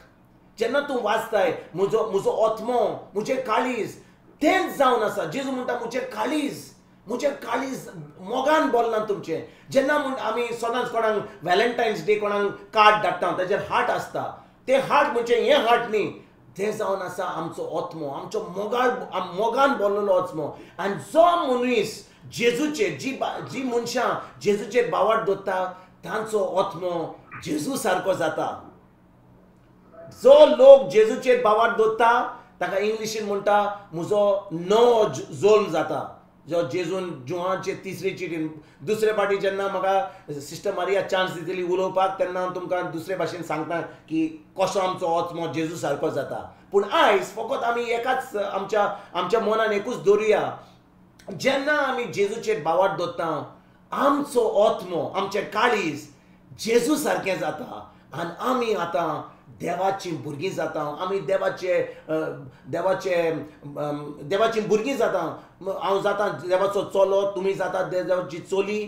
जेन्ना तूं वाचताय म्हजो म्हजो आत्मो, म्हजें काळीज तेंच जावन आसा. जेजू म्हणटा म्हजें काळीज, म्हजें काळीज मोगान बोल्लां तुमचें. जेन्ना म्हण आमी सदांच कोणाक व्हॅलेंटायन्स डे कोणाक कार्ड धाडटा ताजेर हार्ट आसता, तें हार्ट म्हणजे हें हार्ट न्ही, तें जावन आसा आमचो आत्मो, आमचो मोगाळ, मोगान बोल्लेलो आत्मो. आनी जो मनीस जेजूचेर, जी जी मनशां जेजूचेर भावार्थ दवरता तांचो आत्मो जेजू सारको जाता. जो लोक जेजूचेर भावार्थ दवरता ताका इंग्लिशीन म्हणटा म्हजो नवो जल्म जाता. जो जेजून जुवांचे तिसरे चिटीन दुसरे फावटी जेन्ना म्हाका सिस्टर मारिया चान्स दितली उलोवपाक तेन्ना हांव तुमकां दुसरे भाशेन सांगता की कसो आमचो आत्मो जेजू सारको जाता. पूण आयज फकत आमी एकाच आमच्या आमच्या मनान एकूच दवरुया, जेन्ना आमी जेजूचेर भावार्थ दवरता आमचो आत्मो, आमचें काळीज जेजू सारकें जाता आनी आमी आतां देवाचीं भुरगीं जाता. आमी देवाचे देवाचे देवाचीं भुरगीं जाता. हांव जाता देवाचो चलो, तुमी जाता देवाची चली.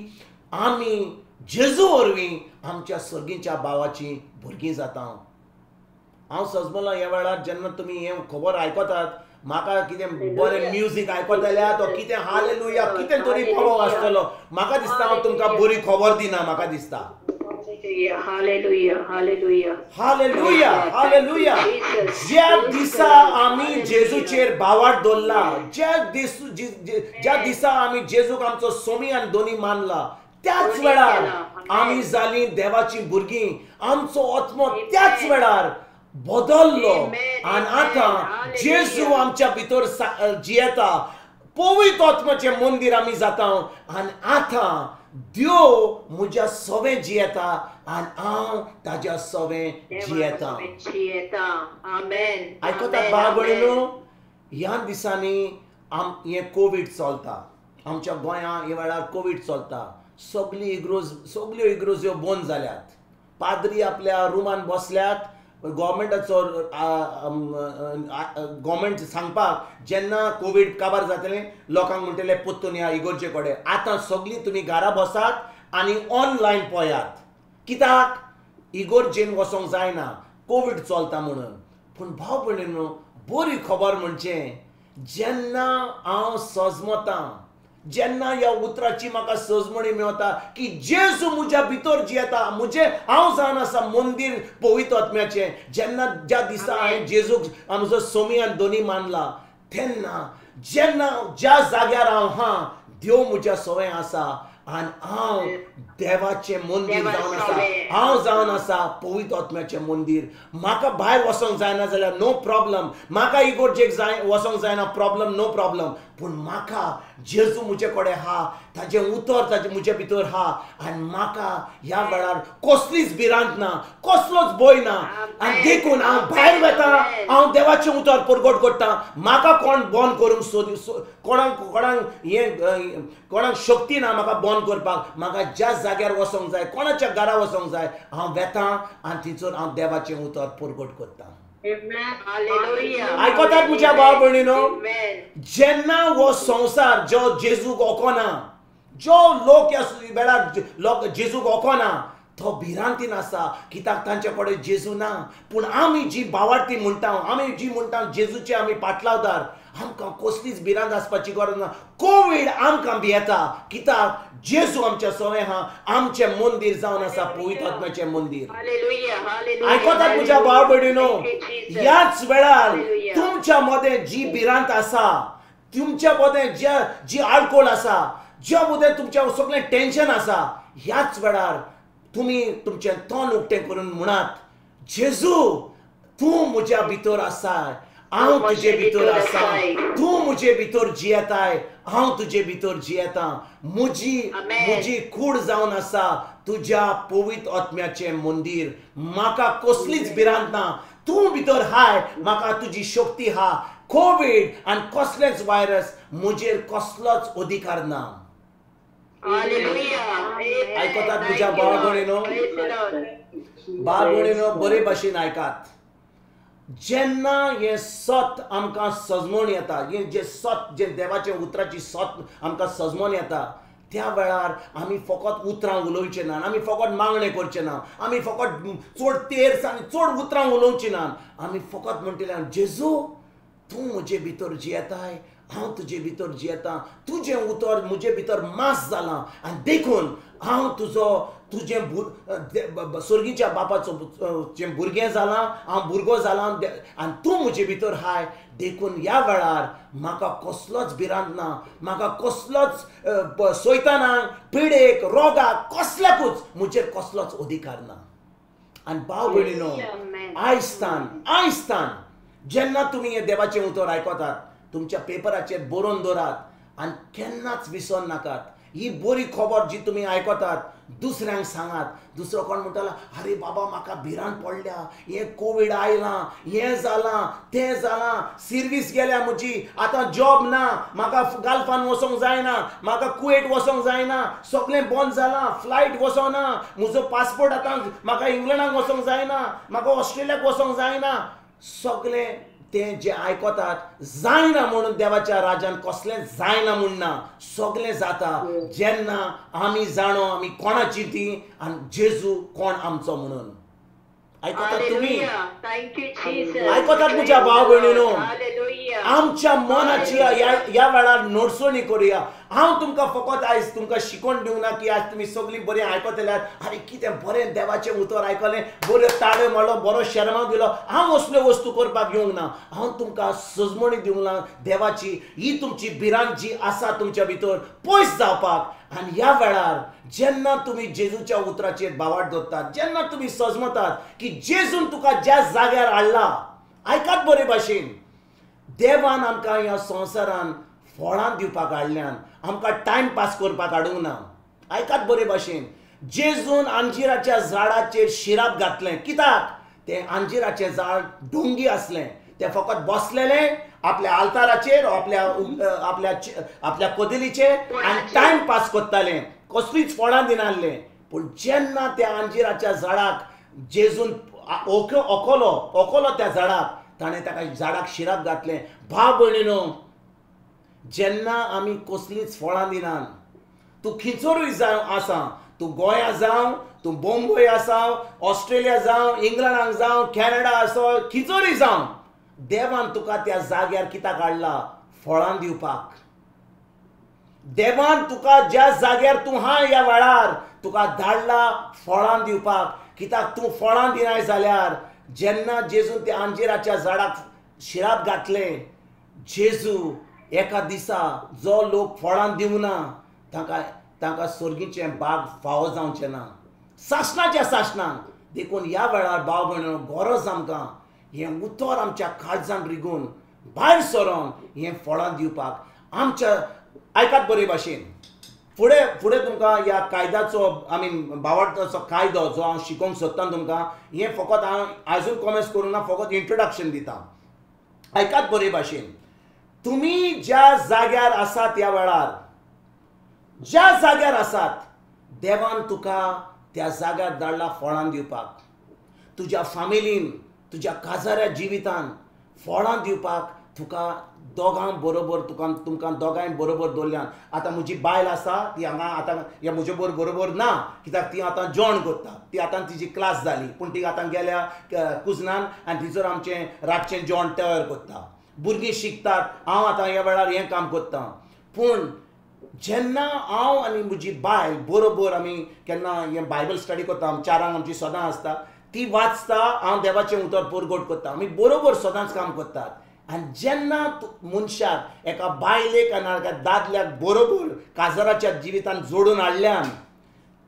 आमी जेजू वरवीं आमच्या सर्गीच्या भावाचीं भुरगीं जाता. हांव सजमलो ह्या वेळार जेन्ना तुमी हें खबर आयकतात, म्हाका कितें बरें म्युजीक आयकत जाल्यार तो कितें हालेलुया कितें तरी प्रभाव आसतलो. म्हाका दिसता हांव तुमकां बरी खबर दिना, म्हाका दिसता. Hallelujah, hallelujah, hallelujah, hallelujah. ज्या दिसा आमी जेजूचेर भावार्थ दवरला, ज्या दिसा आमी जेजूक आमचो सोमी आनी दोनी मानला, त्याच वेळार आमी जालीं देवाचीं भुरगीं. आमचो आत्मो त्याच वेळार बदल्लो आनी आतां जेजू आमच्या भितर जियेता. पवित्र आत्म्याचें मंदीर आमी जाता आनी आतां देव म्हज्या सवें जियेता आनी हांव ताज्या सवें जियेता. आयकतात भाव भयणीनो, ह्या दिसांनी हें कोवीड चलता आमच्या गोंयांत. ह्या वेळार कोवीड चलता, सगळी इग्रोज, सगळ्यो इग्रोज्यो बंद जाल्यात. पाद्री आपल्या रुमान बसल्यात. गव्हर्मेंटाचो गव्हर्मेंट सांगपाक जेन्ना कोवीड काबार जातलें लोकांक म्हणटले परतून ह्या इगोर्जे कडेन. आतां सगळीं तुमी घरा बसात आनी ऑनलायन पळयात. कित्याक इगोर्जेन वचोंक जायना, कोवीड चलता म्हणून. पूण भाव भयणीनो, बरी खबर म्हणजे जेन्ना हांव सजमतां, जेन्ना ह्या उतराची म्हाका सजमणी मेवता की जेजू म्हज्या भितर जियेता, म्हजें हांव जावन आसा मंदीर पवित्र आत्म्याचें, जेन्ना ज्या दिसा हांवें जेजूक आमचो सोमी आनी दोनी मानला, तेन्ना जेन्ना ज्या जाग्यार हांव हा, देव म्हज्या सवंय आसा आनी हांव देवाचें मंदीर जावन आसा, हांव जावन आसा पवित्र आत्म्याचें मंदीर. म्हाका भायर वचोंक जायना जाल्यार नो प्रॉब्लम, म्हाका इगोर्जेक जाय वचोंक जायना प्रॉब्लम, नो प्रॉब्लम, पूण म्हाका जेजू म्हजे कडेन आहा, ताजें उतर ताजें म्हजे भितर आहा आनी म्हाका ह्या वेळार कसलीच भिरांत ना, कसलोच भंय ना. आनी देखून हांव भायर वता, हांव देवाचें उतर परगट करता. म्हाका कोण बंद करूंक सोद, कोणाक कोणाक हें कोणाक शक्ती ना म्हाका बंद करपाक. म्हाका ज्या जाग्यार वचोंक जाय, कोणाच्या घरा वचोंक जाय, हांव वेता आनी थंयसर हांव देवाचें उतर परगट करता. आयकतात म्हज्या भाव भयणीनो? जेन्ना हो संवसार जो जेजूक वळखना, जो लोक ह्या वेळार लोक जेजूक वळखना, तो भिरांतीन आसा, कित्याक तांचे कडेन जेजू ना. पूण आमी जी बावार्थी म्हणटा, आमी जी म्हणटा जेजूचे आमी पाटलावदार, आमकां कसलीच भिरांत आसपाची गरज ना. कोवीड आमकां भियेता, कित्याक जेजू आमच्या सवंय आहा, आमचें मंदीर जावन आसा पवित्र आत्म्याचें मंदीर. आयकतात म्हज्या भाव भयणीनो? ह्याच वेळार तुमच्या मदें जी भिरांत आसा, तुमच्या मदें जी आडखळ आसा, ज्या मदें तुमच्या सगळें टेंशन आसा, ह्याच वेळार तुमी तुमचें तोंड उक्तें करून म्हणात, जेजू तूं म्हज्या भितर आसा, हांव तुजे भितर आसा, तूं म्हजे भितर जियेताय, हांव तुजे भितर जियेता, म्हजी म्हजी कूड जावन आसा तुज्या पवित्र आत्म्याचें मंदीर. म्हाका कसलीच भिरांत ना, तूं भितर हाय, म्हाका तुजी शक्ती आहा. कोवीड आनी कसलेंच व्हायरस म्हजेर कसलोच अधिकार ना. आयकतात म्हज्या भाव भयणीनो? भाव भयणीनो, बरे भाशेन आयकात. जेन्ना हें सत आमकां सजमोण येता, हें जें सत, जें देवाचें उतराची सत आमकां सजमोण येता, त्या वेळार आमी फकत उतरां उलोवचें ना, आमी फकत मागणें करचें ना, आमी फकत चड तेर्स आनी चड उतरां उलोवचीं ना, आमी फकत म्हणटले, जेजू तूं म्हजे भितर जियेताय, हांव तुजे भितर जियेता, तुजें उतर म्हजे भितर मास जालां आनी देखून हांव तुजो तुजें स्वर्गीच्या बापाचो जें भुरगें जालां, हांव भुरगो जालां आनी तूं म्हजे भितर हाय, देखून ह्या वेळार म्हाका कसलोच भिरांत ना, म्हाका कसलोच सैतानाक, पिडेक, रोगाक, कसल्याकूच म्हजेर कसलोच अधिकार ना. आनी भाव भयणीनो, आयज आयज जेन्ना तुमी हें देवाचें उतर आयकतात, तुमच्या पेपराचेर बरोवन दवरात आनी केन्नाच विसर नाकात. ही बरी खबर जी तुमी आयकतात दुसऱ्यांक सांगात. दुसरो कोण म्हणटालो, अरे बाबा म्हाका भिरांत पडल्या, हें कोवीड आयलां, हें जालां, तें जालां, सिर्वीस गेल्या म्हजी, आतां जॉब ना, म्हाका गाल्फान वचोंक जायना, म्हाका कुवेट वचोंक जायना, सगळें बंद जालां, फ्लायट वचोना, म्हजो पासपोर्ट आतां म्हाका इंग्लंडाक वचोंक जायना, म्हाका ऑस्ट्रेलियाक वचोंक जायना. सगळें तें जें आयकतात जायना म्हणून देवाच्या राजान कसलें जायना म्हूण ना, सगळें जाता जेन्ना आमी जाणो आमी कोणाची ती आनी जेजू कोण आमचो म्हणून. आयकतात तुमी? आयकतात म्हज्या भाव भयणीनो? आमच्या मनाची ह्या वेळार नडसणी करुया. हांव तुमकां फकत आयज तुमकां शिकोवन दिवंक ना की आज तुमी सगळीं बरें आयकतले, आरे कितें बरें देवाचें उतर आयकलें, बऱ्यो ताळयो मारलो, बरो शेरमांव दिलो. हांव असल्यो वस्तू करपाक येवंक ना. हांव तुमकां सजमणी दिवंक ना देवाची. ही तुमची भिरांत जी आसा तुमच्या भितर पयस जावपाक. आनी ह्या वेळार जेन्ना तुमी जेजूच्या उतराचेर बावाट दवरतात, जेन्ना तुमी सजमतात की जेजून तुका ज्या जाग्यार हाडला, आयकात बरे भाशेन, देवान आमकां ह्या संवसारान फळां दिवपाक हाडल्यान, आमकां टायम पास करपाक हाडूंक ना. आयकात बरे भाशेन, जेजून अंजिराच्या झाडाचेर शिराप घातलें. कित्याक? तें अंजिराचें झाड डोंगी आसलें, तें फकत बसलेलें आपल्या आल्ताराचेर, आपल्या आपल्या आपल्या कदेलीचेर आनी टायम पास करतालें, कसलीच फळां दिनासलें. पूण जेन्ना त्या अंजिराच्या झाडाक जेजून ओकलो ओकलो त्या झाडाक, ताणें ताका झाडाक शिराप घातलें. भाव भयणीनो, जेन्ना आमी कसलीच फळां दिनात, तूं खंयसरूय जावं आसा, तूं गोंया जावं, तूं बोंबय आसा, ऑस्ट्रेलिया जावं, इंग्लंडाक जावं, कॅनडा आसो, खंयसरूय जावं, देवान तुका त्या जाग्यार कित्याक हाडला? फळां दिवपाक. देवान तुका ज्या जाग्यार तूं हा ह्या वेळार तुका धाडला फळां दिवपाक. कित्याक तूं फळां दिनाय जाल्यार जेन्ना जेजून त्या अंजिराच्या झाडाक शिराप घातलें, जेजू एका दिसा जो लोक फळां दिवना तांकां तांकां सर्गीचें बाग फावो जावचें ना, सासणाच्या सासणाक. देखून ह्या वेळार भाव भयणो गरज आमकां हें उतर आमच्या काळजान रिगून भायर सरोन हें फळां दिवपाक. आमच्या आयकात बरे भाशेन, फुडें फुडें तुमकां ह्या कायद्याचो I mean भावार्थाचो कायदो जो हांव शिकोवंक सोदतां तुमकां, हें फकत हांव आजून कॉमेंस करूंक ना, फकत इंट्रोडक्शन दिता. आयकात बरे भाशेन, तुमी ज्या जाग्यार आसात ह्या वेळार, ज्या जाग्यार आसात देवान तुका त्या जाग्यार धाडला फळां दिवपाक. तुज्या फामिलीन, तुज्या काजाऱ्या जिवितान फळां दिवपाक तुका दोगां बरोबर तुका तुमकां दोगांय बरोबर दवरल्यान. आतां म्हजी बायल आसा ती हांगा आतां ह्या म्हजे बरोबर ना, कित्याक ती आतां जॉण करता, ती आतां तिजी क्लास जाली, पूण ती आतां गेल्या कुजनान आनी थंयसर आमचें रातचें जेवण तयार करता. भुरगीं शिकतात, हांव आतां ह्या वेळार हें काम करतां. पूण जेन्ना हांव आनी म्हजी बायल बरोबर आमी केन्ना हें बायबल स्टडी करता, आमी चारांक आमची सदां आसता, ती वाचता, हांव देवाचें उतर परगट करता, आमी बरोबर सदांच काम करतात. आनी जेन्ना मनशाक एका बायलेक आनी एका दादल्याक बरोबर काजाराच्या जिवितान जोडून हाडल्यान,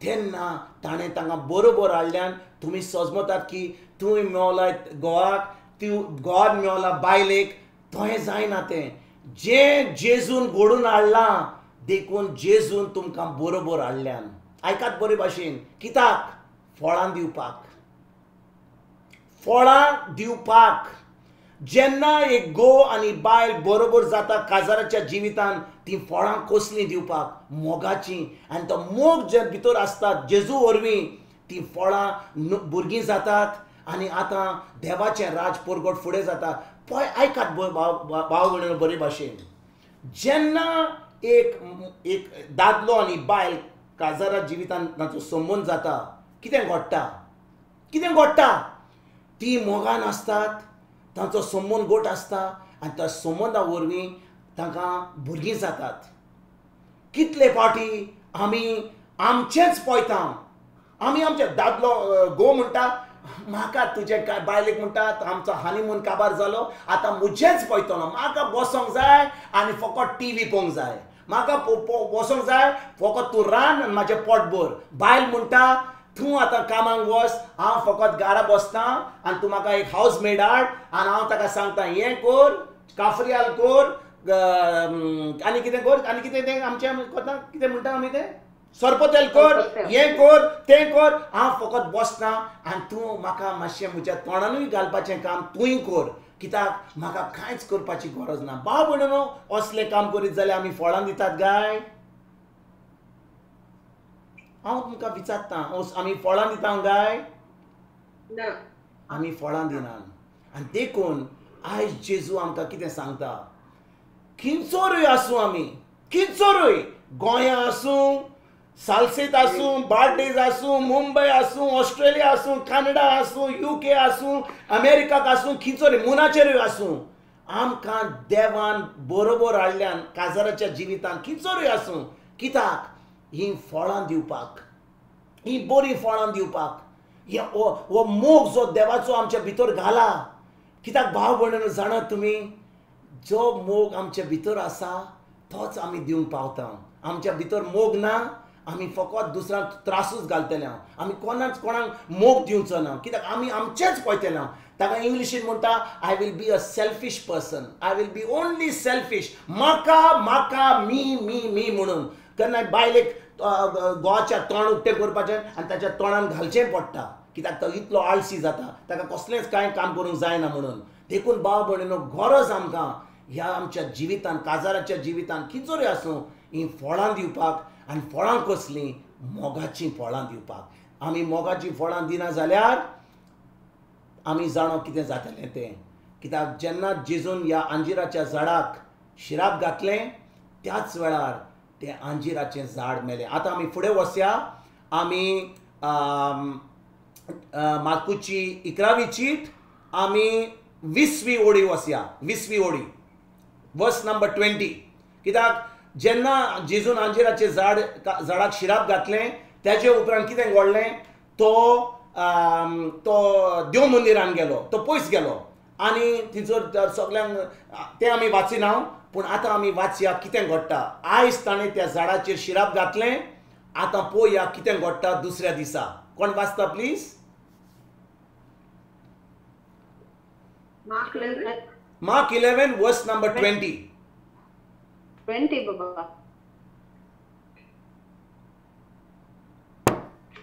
तेन्ना ताणें तांकां बरोबर हाडल्यान तुमी सजमतात की तूं मेवला घोवाक, तूं घोवाक मेवला बायलेक, थंय जायना तें जें जेजून घडून हाडलां. देखून जेजून तुमकां बरोबर हाडल्यान. आयकात बरे भाशेन, कित्याक? फळां दिवपाक, फळां दिवपाक. जेन्ना एक घोव आनी बायल बरोबर जाता काजाराच्या जिवितान, ती फळां कसलीं दिवपाक? मोगाचीं. आनी तो मोग जे भितर आसता जेजू वरवीं ती फळां भुरगीं जातात आनी आतां देवाचें राज परगट फुडें जाता. पळय आयकात भाव भयणीनो बरे भाशेन, जेन्ना एक एक दादलो आनी बायल काजारा जिवितान तांचो संबंद जाता, कितें घडटा? कितें घडटा? ती मोगान आसतात, तांचो संबंद गोट आसता आनी त्या संबंदा वरवीं तांकां भुरगीं जातात. कितले फावटी आमी आमचेंच पळयता, आमी आमचे दादलो घोव म्हणटा म्हाका तुजे बायलेक म्हणटा आमचो हनीमून काबार जालो, आतां म्हजेंच पळयतलो, म्हाका बसोंक जाय आनी फकत टीव्ही पळोवंक जाय, म्हाका बसोंक जाय, फकत तूं रांद आनी म्हाजें पोट भर. बायल म्हणटा तूं आतां कामाक वच, हांव फकत घरा बसतां आनी तूं म्हाका एक हावज मेड हाड आनी हांव ताका सांगता हें कर, काफ्रियाल कर, आनी कितें कर, आनी कितें तें आमचें करता, कितें म्हणटा आमी तें सरपतेल कर, हें कर तें कर, हांव फकत बसता आनी तूं म्हाका मातशें म्हज्या तोंडानूय घालपाचें काम तूंय कर, कित्याक म्हाका कांयच करपाची गरज ना. भाव भयणीनो, असलें काम करीत जाल्यार आमी फळां दितात काय? हांव तुमकां विचारतां, आमी फळां दिता काय? ना, आमी फळां दिनात. आनी देखून आयज जेजू आमकां कितें सांगता, खंयसरूय आसूं आमी, खंयसरूय, गोंया आसूं, सालसेत आसूं, बार्देज आसूं, मुंबय आसूं, ऑस्ट्रेलिया आसूं, कॅनडा आसूं, युके आसूं, अमेरिकाक आसूं, खंयसरूय मुनाचेरूय आसूं, आमकां देवान बरोबर हाडल्यान काजाराच्या जिवितान खंयसरूय आसूं, कित्याक? हीं फळां दिवपाक, हीं बरीं फळां दिवपाक. हो मोग जो देवाचो आमच्या भितर घाला, कित्याक भाव भयणीनो जाणात तुमी, जो मोग आमच्या भितर आसा तोच आमी दिवंक पावता. आमच्या भितर मोग ना, आमी फकत दुसऱ्यांक त्रासूच घालतले, आमी कोणाक कोणाक मोग दिवचो ना, कित्याक आमी आमचेंच पळयतले. ताका इंग्लिशीन म्हणटा I will be a selfish person, I will be only selfish, म्हाका म्हाका मी मी मी म्हणून. केन्ना बायलेक घोवाच्या तोंड उक्तें करपाचें आनी ताच्या तोंडान घालचें पडटा, कित्याक तो इतलो आळशी जाता, ताका कसलेंच कांय काम करूंक जायना म्हणून. देखून भाव भयणीनो, गरज आमकां ह्या आमच्या जिवितान, काजाराच्या जिवितान खंयसरूय आसूं, हीं फळां दिवपाक. आनी फळां कसलीं? मोगाचीं फळां दिवपाक. आमी मोगाचीं फळां दिना जाल्यार आमी जाणो कितें जातलें तें. कित्याक जेन्ना जेजून ह्या अंजिराच्या झाडाक शिराप घातलें त्याच वेळार तें अंजिराचें झाड मेलें. आतां आमी फुडें वचया, आमी मार्कुची 11वी चीट आमी 20वी ओळी वचया, 20वी ओळी. वर्स नंबर 20. कित्याक जेन्ना जेजून अंजिराचें झाड झाडाक शिराप घातलें त्याचे उपरांत कितें घडलें, तो तो देव मंदिरान गेलो, तो पयस गेलो आनी थंयसर सगल्यांक तें आमी वाचिना, पूण आतां आमी वाचया कितें घडटा. आयज ताणें त्या झाडाचेर शिराप घातलें, आतां पळोवया कितें घडटा दुसऱ्या दिसा. कोण वाचता please? Mark 11 verse number 20. 20 Baba.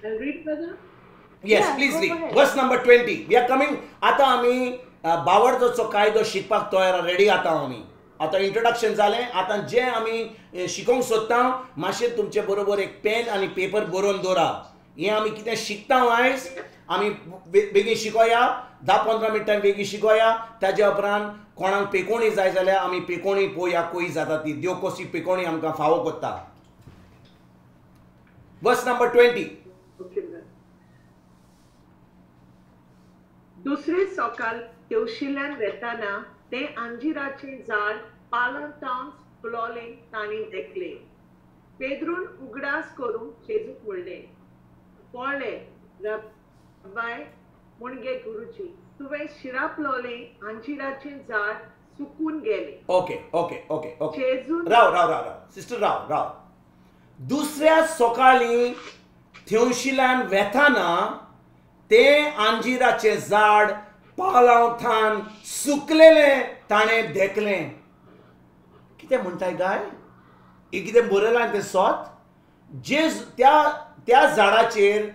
I'll read, brother. Yes, yeah, please read. Verse number 20. We are coming. आता आमी बावडचो कायदो शिकपाक तयार रेडी आता आमी. आतां इंट्रोडक्शन जालें, आतां जें आमी शिकोवंक सोदता मातशें तुमचे बरोबर एक पेन आनी पेपर बरोवन दवरा. हें आमी कितें शिकता आयज आमी बेगीन शिकोया, 10-15 मिनटां बेगीन शिकोया. ताज्या उपरांत कोणाक पेकोणी जाय जाल्यार आमी पेकोणी पळोवया कशी जाता ती, देव कशी पेकोणी आमकां फावो करता. Verse number 20. दुसरे सकाळ तेवशिल्यान वेताना ते अंजिराचे झाड पालंतांस फुलोलें तांणी देखले. पेद्रून उगडास करून जेजूक म्हणलें, पळय रब्बाय म्हणजे गुरुजी, तुवें शिराप लावलें अंजिराचें झाड सुकून गेलें. ओके ओके ओके ओके, राव राव राव राव सिस्टर, राव राव. दुसऱ्या सकाळीं थेवशिल्यान वेताना ते अंजिराचें झाड पालांथान सुकलेलें ताणें देखलें. कितें म्हणटाय गाय, हें कितें बरयलां तें सोत. जे त्या त्या झाडाचेर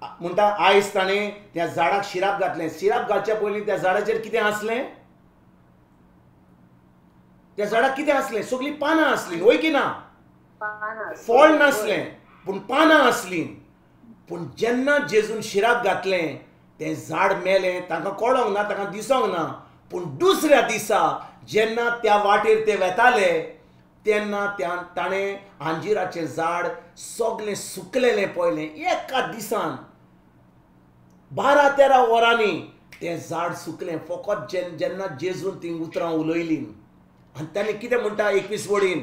म्हणटा आयज ताणें त्या झाडाक शिराप घातलें. शिराप घालच्या पयलीं त्या झाडाचेर कितें आसलें, त्या झाडाक कितें आसलें, सगळीं पानां आसलीं, वय की ना? फळ नासलें पूण पानां आसलीं. पूण जेन्ना जेजून शिराप घातलें तें झाड मेलें. तांकां कळोंक ना, तांकां दिसोंक ना, पूण दुसऱ्या दिसा जेन्ना त्या वाटेर ते वेताले तेन्ना त्या ताणें अंजिराचें झाड सगळें सुकलेलें पळयलें. एका दिसान 12-13 वरांनी तें झाड सुकलें. फकत जेन्ना जेजून तीं उतरां उलयलीं. आनी ताणें कितें म्हणटा 21 वडीन,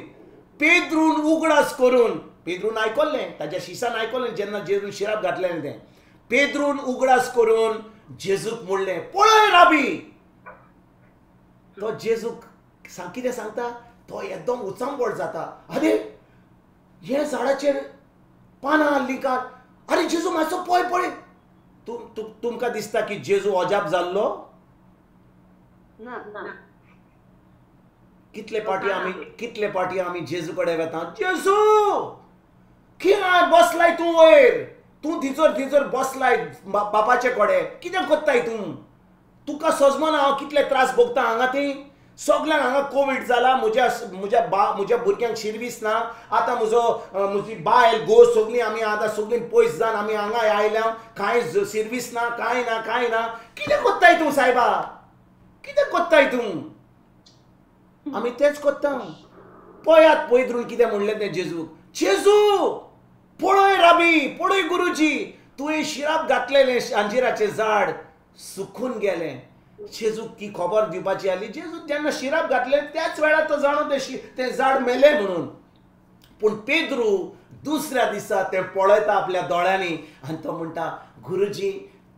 पेद्रून उगडास करून, पेद्रून आयकल्लें, ताज्या शिसान आयकल्लें जेन्ना जेजून शिराप घातलें तें. पेद्रून उगडास करून जेजूक म्हणलें, पळय राबी. तो जेजूक कितें सांगता, तो एकदम उचांबळ जाता. अरे हे झाडाचेर पानां हाडलीं काल, अरे जेजू मातसो पळय पळय. तुमकां दिसता की जेजू अजाप जाल्लो ना? कितले पाटी आमी जेजू कडेन वेता, जेजू कितें बसलाय तूं वयर, तूं थिंचर थिंचर बसलाय बापाचे कडेन, कितें करताय तूं, तुका सजमना हांव कितले त्रास भोगता हांगा. थंय सगल्यांक हांगा कोवीड जाला, म्हज्या म्हज्या म्हज्या भुरग्यांक शिरवीस ना, आतां म्हजो म्हजी बायल घोव सगळीं आमी आतां सगळीं पयस जावन आमी हांगा आयल्या, कांय शिरवीस ना, कांय ना कांय ना. कितें करताय तूं सायबा, कितें करताय तूं? आमी तेंच करता. पळयात पयद्रून कितें म्हणलें तें जेजूक, जेजू पळय राबी, पळय गुरुजी, तुवें शिराप घातलेलें अंजिराचें झाड सुकून गेलें. जेजूक ती खबर दिवपाची आसली. जेजू जेन्ना शिराप घातलें त्याच वेळार तो जाणो तें झाड मेलें म्हणून. पूण पेद्रू दुसऱ्या दिसा तें पळयता आपल्या दोळ्यांनी आनी तो म्हणटा, गुरुजी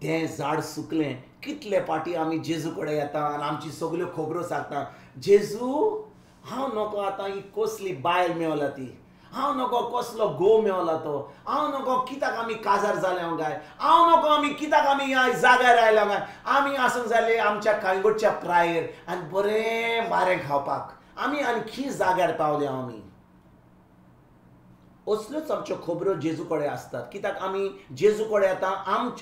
तें झाड सुकलें. कितले पाटी आमी जेजू कडेन येता आनी आमची सगल्यो खबरो सांगता, जेजू हांव नको आतां ही कसली बायल मेवला ती, हांव नको कसलो घोव मेवला तो, हांव नको कित्याक आमी काजार जाले काय, हांव नको आमी कित्याक आमी ह्या जाग्यार आयल्या काय, आमी आसूंक जाले आमच्या कांयगोटच्या प्रायेर आनी बरें वारें खावपाक आमी आणखी जाग्यार पावले आमी. असल्योच आमच्यो खबरो जेजू कडेन आसतात. कित्याक आमी जेजू कडेन येता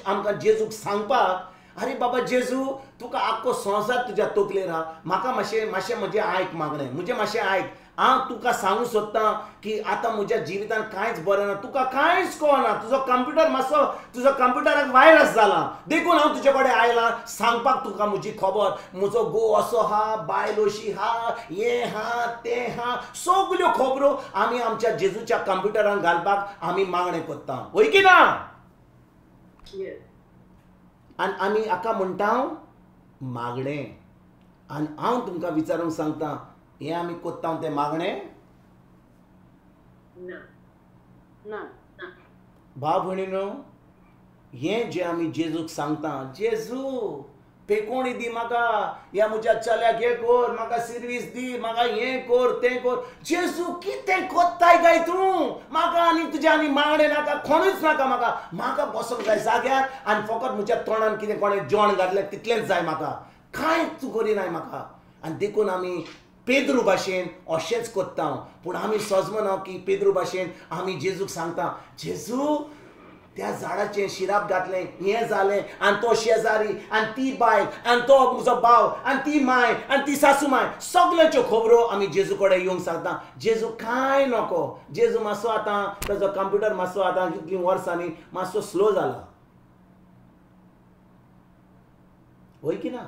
आमकां जेजूक सांगपाक, अरे बाबा जेजू तुका आख्खो संवसार तुज्या तकलेर आहा, म्हाका मातशें मातशें म्हजें आयक मागणें, म्हजें मातशें आयक, हांव तुका सांगूंक सोदतां की आतां म्हज्या जिवितान कांयच बरें ना, तुका कांयच कळना, तुजो कंप्युटर मातसो तुजो कंप्युटराक वायरस जाला, देखून हांव तुजे कडेन आयलां सांगपाक तुका म्हजी खबर, म्हजो घोव असो आहा, बायल अशी आहा, हें आहा तें आहा, सगल्यो खबरो आमी आमच्या जेजूच्या कंप्युटरान घालपाक आमी मागणें करता, वय की ना? आनी आमी हाका म्हणटा मागणें. आनी हांव तुमकां विचारूंक सांगता, हें आमी कोत्ता तें मागणें ना. भाव भयणीनो, हें जें आमी जेजूक सांगता, जेजू पेकोणी दी म्हाका, ह्या म्हज्या चल्याक हें कोर, म्हाका सिर्वीस दी, म्हाका हें कोर तें कोर, जेजू कितें कोत्ताय काय तूं? म्हाका आनी तुज्या आनी मागणें नाका, कोणूच नाका म्हाका, म्हाका बसोंक जाय जाग्यार आनी फकत म्हज्या तोंडान कितें कोणें जेवण घातलें तितलेंच जाय म्हाका, कांय तूं करिनाय म्हाका. आनी देखून आमी पेद्रू भाशेन अशेंच कोत्ता. पूण आमी सजमना की पेद्रू भाशेन आमी जेजूक सांगता, जेजू त्या झाडाचें शिराप घातलें, हें जालें, आनी तो शेजारी आनी ती बायल आनी तो म्हजो भाव आनी ती माय आनी ती सासू माय, सगळ्यांच्यो खबरो आमी जेजू कडेन येवंक सांगता. जेजू कांय नको, जेजू मातसो आतां ताजो कंप्युटर मातसो आतां कितलीं वर्सांनी मातसो स्लो जाला, वय की ना?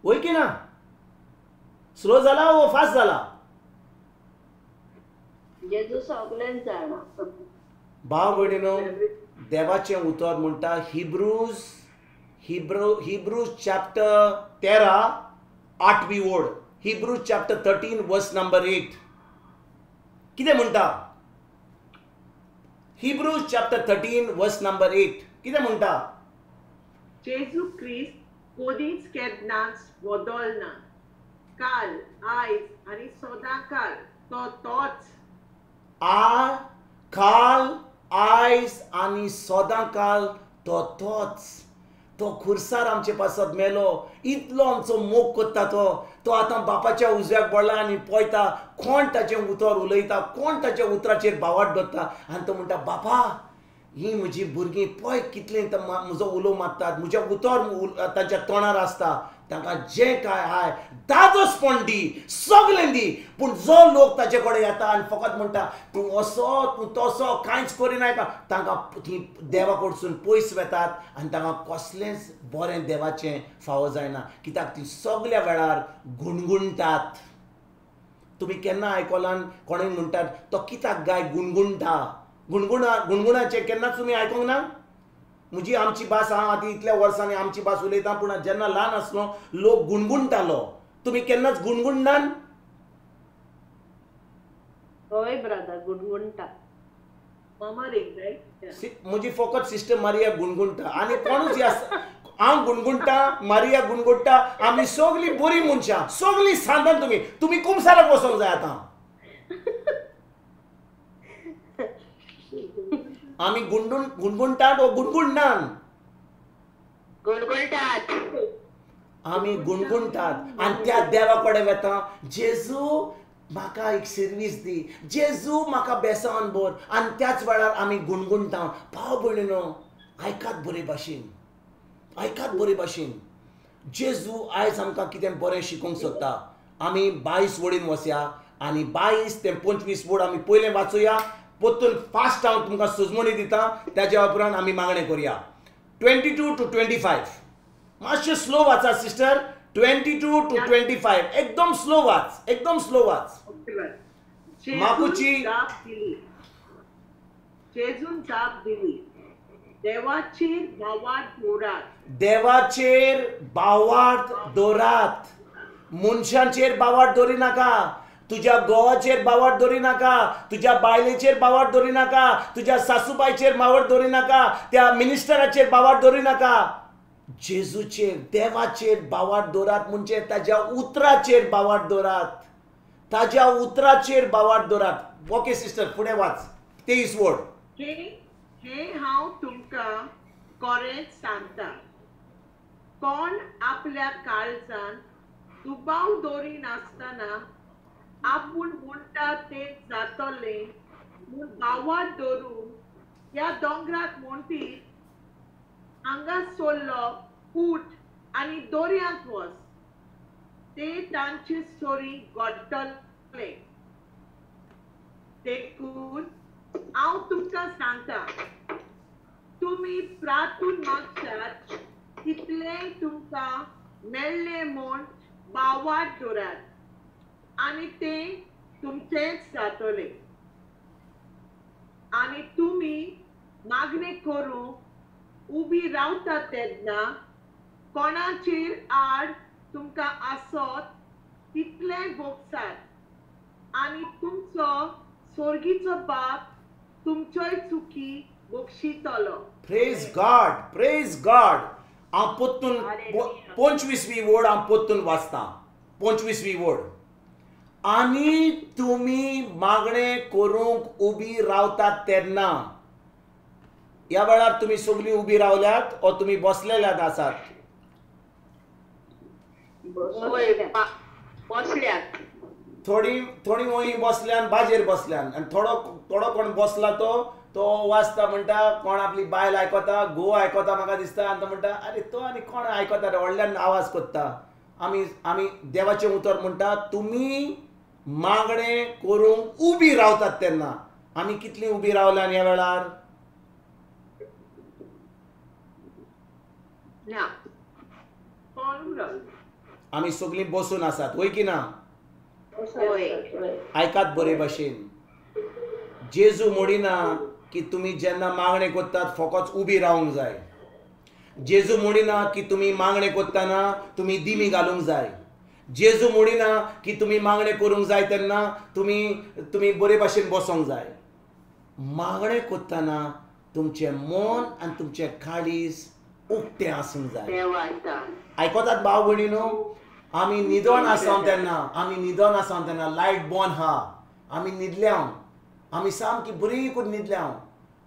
वय की ना? स्लो जाला वो फास्ट जाला? जेजू सगळें जाणा. भाव भयणीनो, देवाचें उतर म्हणटा हिब्रूज हिब्रूज चॅप्टर 13 8वी ओड, हिब्रूज चॅप्टर 13 वर्स नंबर 8 कितें म्हणटा? हिब्रूज चॅप्टर 13 वर्स नंबर 8 कितें म्हणटा? जेजू क्रिस्त कोदीच केन्नाच बदलना, काल आयज आनी सदां काल तो तोच. आ काल आयज आनी सदां काल तो तोच. तो खुर्सार आमचे पासत मेलो, इतलो आमचो मोग कोत्ता तो. तो आतां बापाच्या उजव्याक पडला आनी पळयता कोण ताचें उतर उलयता, कोण ताच्या उतराचेर बावाट दवरता. आनी तो म्हणटा, बापा ही म्हजी भुरगीं पळय कितलें म्हजो उलो मारतात, म्हजें उतर तांच्या तोंडार आसता, तांकां जें काय आहाय दादोसपण दी, सगळें दी. पूण जो लोक ताचे कडेन येता आनी फकत म्हणटा तूं असो तूं तसो कांयच करिनाय, तांकां तीं देवा कडसून पयस वेतात आनी तांकां कसलेंच बरें देवाचें फावो जायना, कित्याक तीं सगल्या वेळार गुणगुणटात. तुमी केन्ना आयकलान कोणूय म्हणटात तो कित्याक गाय गुणगुणटा? गुणगुणा गुणगुणाचें केन्नाच तुमी आयकूंक ना? म्हजी आमची भास, हांव आतां इतल्या वर्सांनी आमची भास उलयता, पूण जेन्ना ल्हान आसलो लोक गुणगुणटालो. तुमी केन्नाच गुणगुणनान? हय ब्रदर, गुणगुणटा. म्हजी फकत सिस्टर मारिया गुणगुणटा आनी कोणूच हांव गुणगुणटा, मारिया गुणगुणटा, आमी सगळीं बरीं मनशां, सगळीं सांतान. तुमी तुमी कुमसाराक वचोंक जाय आतां. आमी गुणगुणटात वो गुणगुणनान? गुणगुणटात. आमी गुणगुणटात आनी त्या देवा कडेन वेता, जेजू म्हाका एक सिर्वीस दी, जेजू म्हाका बेसावन भर. आनी त्याच वेळार आमी गुणगुणटा. भाव भयणीनो, आयकात बरे भाशेन, आयकात बरे भाशेन. जेजू आयज आमकां कितें बरें शिकोवंक सोदता. आमी 22 वडीन वसया आनी 22 ते 25 वड आमी पयलें वाचुया, पोत्तून फास्ट हांव तुमकां सुजमणी दिता, ताज्या उपरांत आमी मागणें करुया. 22 to 25 मातशें स्लो वाचा सिस्टर. 22 to 25 एकदम स्लो वाच, एकदम स्लो वाच. माकुची जेजून जाप दिली, देवाचेर भावार्थ दवरात, देवाचेर भावार्थ दवरात, मनशांचेर भावार्थ दवरिनाका, तुज्या घोवाचेर बावट दवरिनाका, तुज्या बायलेचेर बावट दवरिनाका, तुज्या सासूबायचेर बावट दवरिनाका, त्या मिनिस्टराचेर बावट दवरिनाका. जेजूचेर देवाचेर बावट दवरात, म्हणजे ताज्या उतराचेर बावट दवरात, ताज्या उतराचेर बावट दवरात. ओके सिस्टर, फुडें वाच 23 वड. हे हांव तुमकां खरेंच सांगता, कोण आपल्या काळजान दुबाव दवरिनासतना आपूण म्हणटा तें जातलें म्हूण भावार्थ धरून ह्या दोंगराक म्हणटी हांगा सोडलो उठ आनी दर्यांत वच, ते तांचे सोरी घडटले. देखून हांव तुमकां सांगता, तुमी प्रार्थून मागशात तितलें तुमकां मेळ्ळें म्हूण भावार्थ दवरात आनी तें तुमचेंच जातलें. आनी तुमी मागणें करूंक उबी रावता तेन्ना कोणाचेर आड तुमकां आसत तितलें भोगसात आनी तुमचो स्वर्गीचो बाप तुमच्योय चुकी बक्षितलो. प्रेज गॉड, प्रेज गॉड. हांव पोत्तून 25वी वोड हांव पोत्तून वाचतां. 25वी वोड. आनी तुमी मागणें करूंक उबी रावतात तेन्ना, ह्या वेळार तुमी सगळीं उबी रावल्यात ओ तुमी बसलेल्यात आसात? बसल्यात. थोडी थोडी वयी बसल्यान, बाजेर बसल्यान, आनी थोडो थोडो कोण बसला तो तो वाचता म्हणटा, कोण आपली बायल आयकता, घोव आयकता म्हाका दिसता, आनी तो म्हणटा आरे तो आनी कोण आयकता रे, व्हडल्यान आवाज करता. आमी आमी देवाचें उतर म्हणटा तुमी मागणें करूंक उबी रावतात तेन्ना. आमी कितलीं उबी रावल्यान ह्या वेळार? ना, आमी सगळीं बसून आसात, वय की ना? आयकात बरे भाशेन. जेजू म्हणिना की तुमी जेन्ना मागणें करतात फकत उबी रावंक जाय. जेजू म्हणिना की तुमी मागणें करतना तुमी दिमी घालूंक जाय. जेजू म्हणिना की तुमी मागणें करूंक जाय तेन्ना तुमी तुमी बरे भाशेन बसोंक जाय. मागणें करतना तुमचें मन आनी तुमचें काळीज उक्तें आसूंक जाय. आयकतात भाव भयणी न्हू? आमी न्हिदोन आसा तेन्ना, आमी न्हिदोन आसा तेन्ना लायट बंद आहा, आमी न्हिदल्या, आमी सामकी बरी करून न्हिदल्या,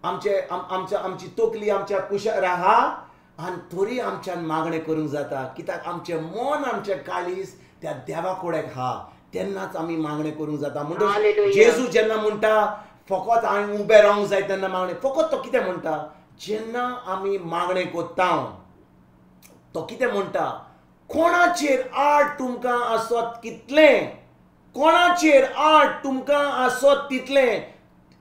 आमचे आमच्या आमची तकली आमच्या कुशार आहा आनी तरी आमच्यान मागणें करूंक जाता, कित्याक आमचें मन आमचें काळीज त्या देवा कडेन आहा, तेन्नाच आमी मागणें करूंक जाता. म्हणटकच जेजू जेन्ना म्हणटा फकत हांवें उबें रावंक जाय तेन्ना मागणें, फकत तो कितें म्हणटा, जेन्ना आमी मागणें करता तो कितें म्हणटा, कोणाचेर आड तुमकां आसत कितलें, कोणाचेर आड तुमकां आसत तितलें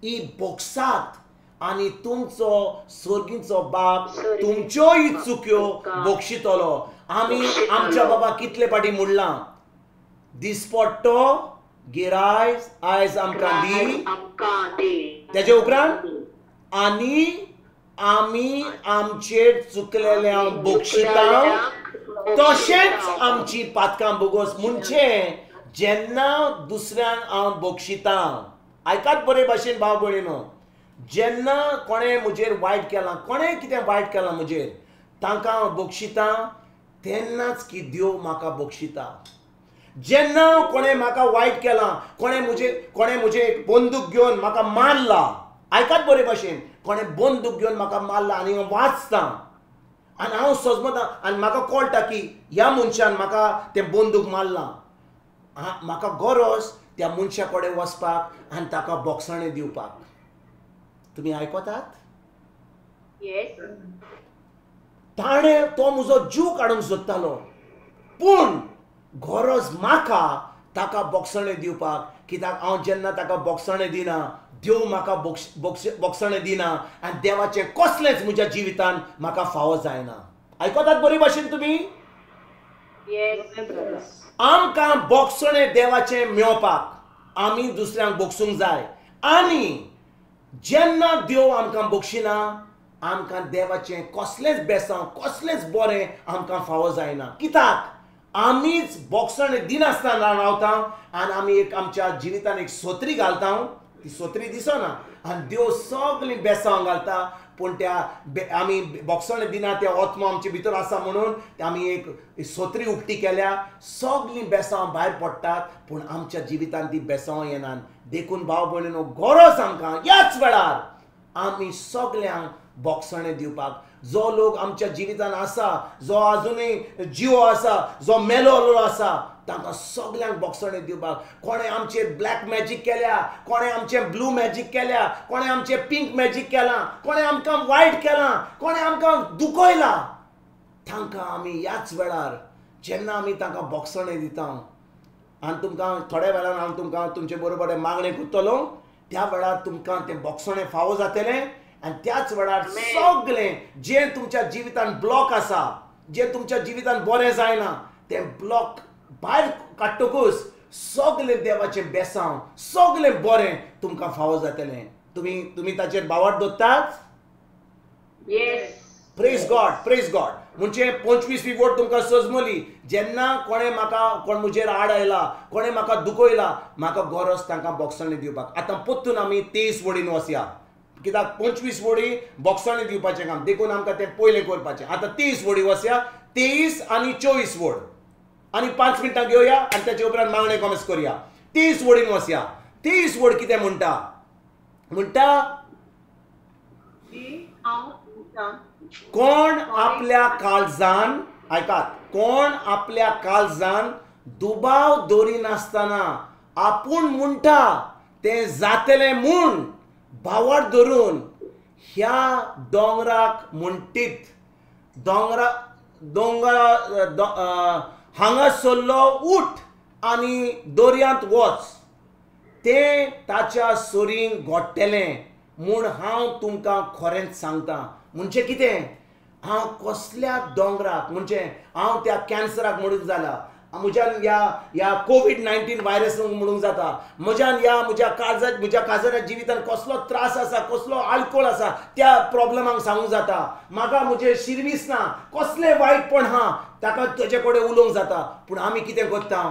ही भोगसात आनी तुमचो स्वर्गीचो बाप तुमच्योय चुक्यो बक्षितलो. आमी आमच्या बाबा कितले फाटी म्हणलां, दिसपट्टो गिरायज आयज आमकां दी, तेजे उपरांत आनी आमी आमचेर चुकलेल्या बक्षिता तशेंच आमची पातकां बोगोस. म्हणजे जेन्ना दुसऱ्यांक हांव बक्षिता, आयकात बरे भाशेन भाव भयणीनो, जेन्ना कोणें म्हजेर वायट केलां, कोणें कितें वायट केलां म्हजेर, तांकां हांव बक्षिता तेन्नाच की देव म्हाका बक्षिता. जेन्ना कोणें म्हाका वायट केलां, कोणें म्हजें बंदूक घेवन म्हाका मारला, आयकात बरे भाशेन, कोणें बंदूक घेवन म्हाका मारला आनी हांव वाचतां आनी हांव सजमतां आनी म्हाका कळटा की ह्या मनशान म्हाका तें बंदूक मारलां, म्हाका गरज त्या मनशा कडेन वचपाक आनी ताका बोगसाणें दिवपाक. तुमी आयकतात? ताणें तो म्हजो जीव काडूंक सोदतालो, पूण गरज म्हाका ताका बोगसाणें दिवपाक, कित्याक हांव जेन्ना ताका बोगसाणें दिना, देव म्हाका बोगसाणें दिना आनी देवाचें कसलेंच म्हज्या जिवितान म्हाका फावो जायना. आयकतात बरे भाशेन तुमी? आमकां बोगसणें देवाचें मेळपाक आमी दुसऱ्यांक बोगसूंक जाय, आनी जेन्ना देव आमकां बक्षिना आमकां देवाचें कसलेंच बेसांव, कसलेंच बरें आमकां फावो जायना, कित्याक आमीच बोगसणें दिनासतना रावता आनी आमी एक आमच्या जिवितान एक सोत्री घालता, ती सोत्री दिसना आनी देव सगळीं बेसांव घालता, पूण त्या आमी बोगसणें दिना त्या आत्मो आमचे भितर आसा म्हणून आमी एक सोत्री उक्ती केल्या, सगळीं बेसांव भायर पडटात, पूण आमच्या जिवितान ती बेसांव येनात. देखून भाव भयणीनो, गरज आमकां ह्याच वेळार आमी सगल्यांक बोगसणें दिवपाक. जो लोक आमच्या जिवितान आसा, जो आजुनूय जिवो आसा, जो मेलोलो आसा, तांकां सगल्यांक बोगसणें दिवपाक. कोणें आमचेर ब्लॅक मॅजीक केल्या, कोणें आमचें ब्लू मॅजीक केल्या, कोणें आमचें पिंक मॅजीक केलां, कोणें आमकां वायट केलां, कोणें आमकां दुखयलां, तांकां आमी ह्याच वेळार जेन्ना आमी तांकां बोगसणें दिता, आनी तुमकां थोड्या वेळान हांव तुमकां तुमचे बरोबर मागणें करतलो, त्या वेळार तुमकां तें बोगसणें फावो जातलें आनी त्याच वेळार सगळें जें तुमच्या जिवितान ब्लॉक आसा, जें तुमच्या जिवितान बरें जायना, तें ब्लॉक भायर काडटकूच सगळें देवाचें बेसांव, सगळें बरें तुमकां फावो जातलें. तुमी तुमी ताचेर बावाट दवरतात? प्रेज Praise God, praise God. म्हणजे 25वी वोट तुमकां सजमली. जेन्ना कोणें म्हाका, कोण म्हजेर आड आयला, कोणें म्हाका दुखयला, म्हाका गरज तांकां बोगसणी दिवपाक. आतां परतून आमी 23 वडीन वचया, कित्याक 25 वडी बोगसणी दिवपाचें काम, देखून आमकां तें पयलें करपाचें. आतां 23 वडी वचया, 23 आनी 24 वड, आनी 5 मिनटां घेवया आनी ताचे उपरांत मागणें कॉमेस करया. 23 वडीन वचया. 23 वड कितें म्हणटा? म्हणटा कोण आपल्या काळजान, आयकात, कोण आपल्या काळजान दुबाव दवरिनासतना आपूण म्हणटा तें जातलें म्हूण भावार्थ धरून ह्या दोंगराक म्हणटीत, दोंगरा दोंगरा हांगा सरलो उठ आनी दर्यांत वच, तें ताच्या सोरीन घडटलें म्हूण हांव तुमकां खरेंच सांगता. म्हणजे कितें, हांव कसल्या दोंगराक, म्हणजे हांव त्या कॅन्सराक म्हणूंक जाला, म्हज्यान ह्या ह्या कोवीड-19 व्हायरस म्हणूंक जाता, म्हज्यान ह्या म्हज्या काळजा, म्हज्या काजरा जिवितान कसलो त्रास आसा, कसलो आल्कोळ आसा त्या प्रॉब्लमांक सांगूंक जाता, म्हाका म्हजें शिरवीस ना, कसलें वायटपण आहा ताका ताजे कडेन उलोवंक जाता. पूण आमी कितें करता,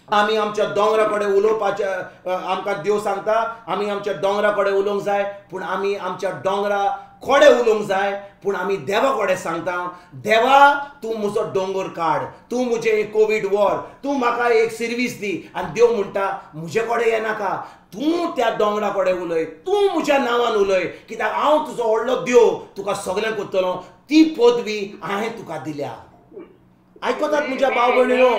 आमी आमच्या दोंगरा कडेन उलोवपाचें आमकां देव सांगता, आमी आमच्या दोंगरा कडेन उलोवंक जाय, पूण आमी आमच्या दोंगरा कडेन उलोवंक जाय, पूण आमी देवा कडेन सांगता, देवा तूं म्हजो दोंगर काड, तूं म्हजें एक कोवीड व्हर, तूं म्हाका एक सिर्वीस दी. आनी देव म्हणटा म्हजे कडेन येनाका, तूं त्या दोंगरा कडेन उलय, तूं म्हज्या नांवान उलय, कित्याक हांव तुजो व्हडलो देव, तुका सगळें करतलो, ती पदवी हांवें तुका दिल्या. आयकतात म्हज्या भाव भयणीनो,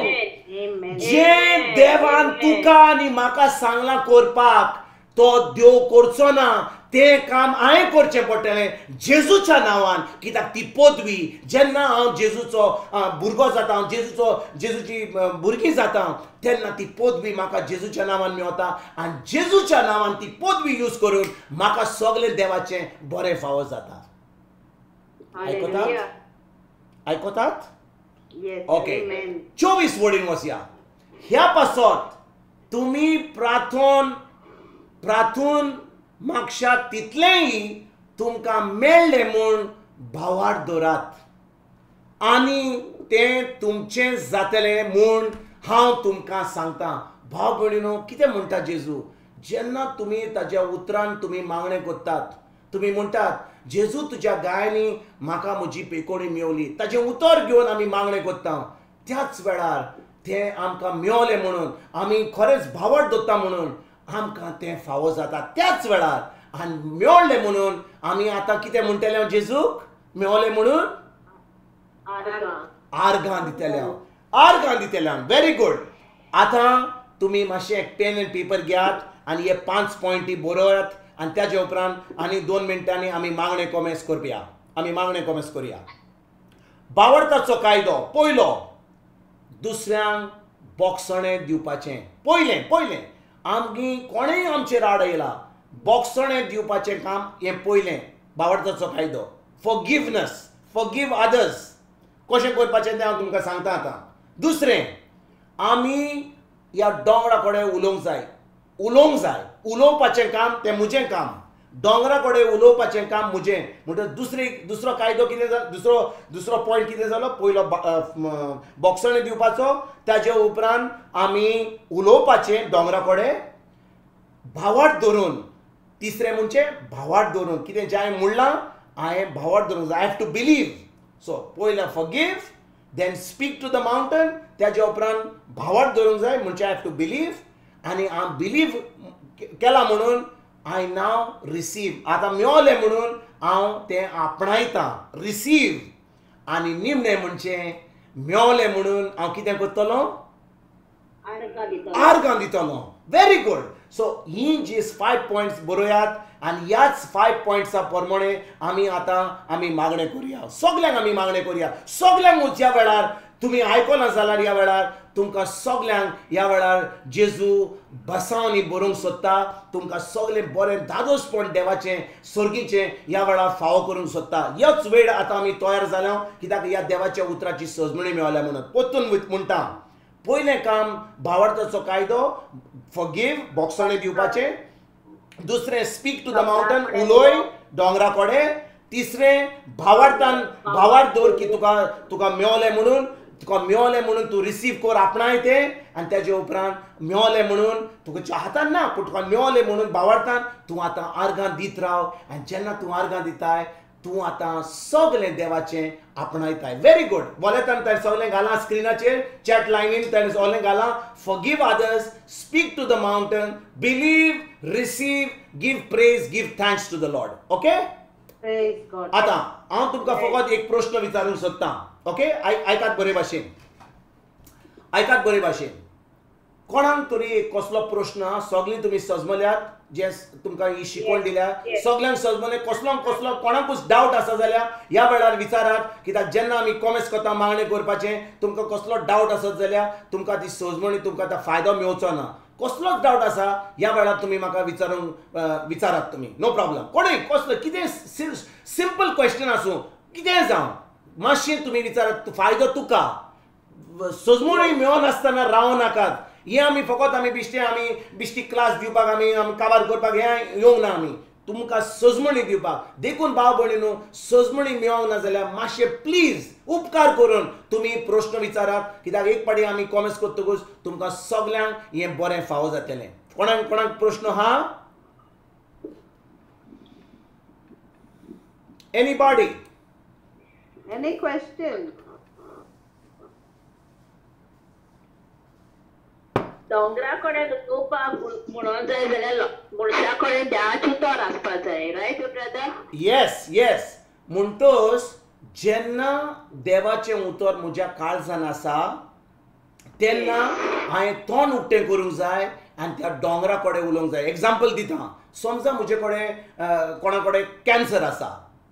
जें देवान तुका आनी म्हाका सांगलां करपाक तो देव करचो ना, तें काम हांवें करचें पडटलें जेजूच्या नांवान. कित्याक ती पदवी जेन्ना हांव जेजूचो भुरगो जाता, हांव जेजूचो, जेजूची भुरगीं जाता, तेन्ना ती पदवी म्हाका जेजूच्या नांवान मेवता आनी जेजूच्या नांवान ती पदवी यूज करून म्हाका सगळें देवाचें बरें फावो जाता. आयकतात? आयकतात? ओके. 24 वडीन वचया. ह्या पासत तुमी प्रार्थून प्रार्थून मागशात तितलेंय तुमकां मेळ्ळें म्हूण भावार्थ दवरात आनी तें तुमचें जातलें म्हूण हांव तुमकां सांगता. भाव भयणीनो, कितें म्हणटा जेजू, जेन्ना तुमी ताज्या उतरान तुमी मागणें करतात, तुमी म्हणटात जेजू तुज्या गायांनी म्हाका म्हजी पेकोणी मेवली, ताजें उतर घेवन आमी मागणें करता, त्याच वेळार तें आमकां मेवलें म्हणून आमी खरेंच भावार्थ दवरता म्हणून आमकां तें फावो जाता त्याच वेळार. आनी मेवलें म्हणून आमी आतां कितें म्हणटले जेजूक, मेवलें म्हणून आर्गां दितले, आर्गां दितले. Very good. आतां तुमी मातशें एक पेन एंड पेपर घेयात आनी हे 5 पॉयंटी बरोयात आनी ताजे उपरांत आनी 2 मिनटांनी आमी मागणें कोमेस करया, आमी मागणें कोमेस करया. बावडताचो कायदो पयलो, दुसऱ्यांक बोगसणें दिवपाचें. पयलें पयलें आमगी कोणेंय आमचेर आड आयला, बोगसणें दिवपाचें काम हें पयलें बावडताचो कायदो. फॉरगिवनस, फॉरगिव अदर्स, कशें करपाचें तें हांव तुमकां सांगता आतां. दुसरें, आमी ह्या दोंगरा कडेन उलोवंक जाय, उलोवंक जाय, उलोवपाचें काम तें म्हजें काम, दोंगरा कडेन उलोवपाचें काम म्हजें. म्हणटच दुसरी दुसरो कायदो कितें जालो, दुसरो दुसरो पॉयंट कितें जालो, पयलो बोगसणें दिवपाचो, ताजे उपरांत आमी उलोवपाचें दोंगरा कडेन भावार्थ धरून. तिसरें म्हणजे भावार्थ धरून, कितें जें हांवें म्हणलां हांवें भावार्थ धरूंक जाय, I have to believe. So पयलें forgive, then speak to the mountain, ताजे उपरांत भावार्थ धरूंक जाय म्हणजे I have to believe, आनी हांव बिलीव केला म्हणून I now receive, आतां मेवलें म्हणून हांव तें आपणायतां, रिसीव. आनी निमणें म्हणजे मेवलें म्हणून हांव कितें करतलो, आर्गां दितलो. Very good. सो ही जी 5 पॉयंट्स बरोयात आनी ह्याच 5 पॉयंट्सा प्रमाणे आमी आतां आमी मागणें करुया, सगल्यांक आमी मागणें करुया. सगल्यांक ह्या वेळार तुमी आयकना जाल्यार ह्या वेळार तुमकां सगल्यांक ह्या वेळार जेजू बसावनी बरोवंक सोदता, तुमकां सगळें बरें दादोसपण देवाचें सर्गीचें ह्या वेळार फावो करूंक सोदता. ह्योच वेळ आतां आमी तयार जाल्या, कित्याक ह्या देवाच्या उतराची सजमणी मेळ्ळ्या म्हणून. परतून म्हणटा, पयलें काम भावार्थाचो कायदो, फॉरगिव, बोगसणें दिवपाचें. दुसरें स्पीक टू the mountain, उलोय दोंगरा कडेन. तिसरें भावार्थान भावार्थ दवर की तुका तुका मेवलें म्हणून, तुका मेवलें म्हणून तूं रिसीव कर, आपणाय तें. आनी तेजे उपरांत मेवलें म्हणून तुका हातान ना, पूण तुका मेवलें म्हणून भावार्थान तूं आतां आर्गां दीत राव. आनी जेन्ना तूं आर्गां दिताय तूं आतां सगळें देवाचें आपणायताय. Very good. बोलेतान ताणें सगळें घालां स्क्रिनाचेर, चॅट लायनीन ताणें सगळें घालां. Forgive others, speak to the mountain, believe, receive, give praise, give thanks to the Lord. Okay? आतां हांव तुमकां फकत एक प्रश्न विचारूंक सोदतां. ओके, आयकात बरे भाशेन, आयकात बरे भाशेन. कोणाक तरी एक कसलो प्रश्न, सगळीं तुमी सजमल्यात जे तुमकां ही शिकवण दिल्या, सगल्यांक सजमले, कसलो कसलो कोणाकूच डावट आसा जाल्यार ह्या वेळार विचारात. कित्याक जेन्ना आमी कॉमेस करता मागणें करपाचें, तुमकां कसलो डावट आसत जाल्यार तुमकां ती सजमणी, तुमकां तो फायदो मेवचो ना. कसलोच डावट आसा ह्या वेळार तुमी म्हाका विचारूंक विचारात तुमी, नो प्रॉब्लम. कोणूय कसलो कितें सिंपल क्वेश्चन आसूं, कितेंय जावं, मातशें तुमी विचारात, फायदो तुका. सजमणी मेळनासतना रावं नाकात. हें आमी फकत आमी बिश्टे आमी बिश्टी क्लास दिवपाक आमी आमी काबार करपाक हें येवंक ना, आमी तुमकां सजमणी दिवपाक. देखून भाव भयणी न्हू, सजमणी मेळोंक ना जाल्यार मातशें प्लीज उपकार करून तुमी प्रश्न विचारात. कित्याक एक पाटी आमी कॉमेस करतकूच तुमकां सगल्यांक हें बरें फावो जातलें. कोणाक कोणाक प्रश्न आहा? Anybody? Any question? दोंगरा कडेन उलोवपाक म्हणून जाय जाल्यार मनशा कडेन देवाचें उतर आसपाक जाय, रायट ब्रदर? Yes yes. म्हणटच जेन्ना देवाचें उतर म्हज्या काळजान आसा तेन्ना हांवें तोंड उक्तें करूंक जाय आनी त्या दोंगरा कडेन उलोवंक जाय. एग्जाम्पल दिता, समजा म्हजे कडेन कोणा कडेन कॅन्सर आसा,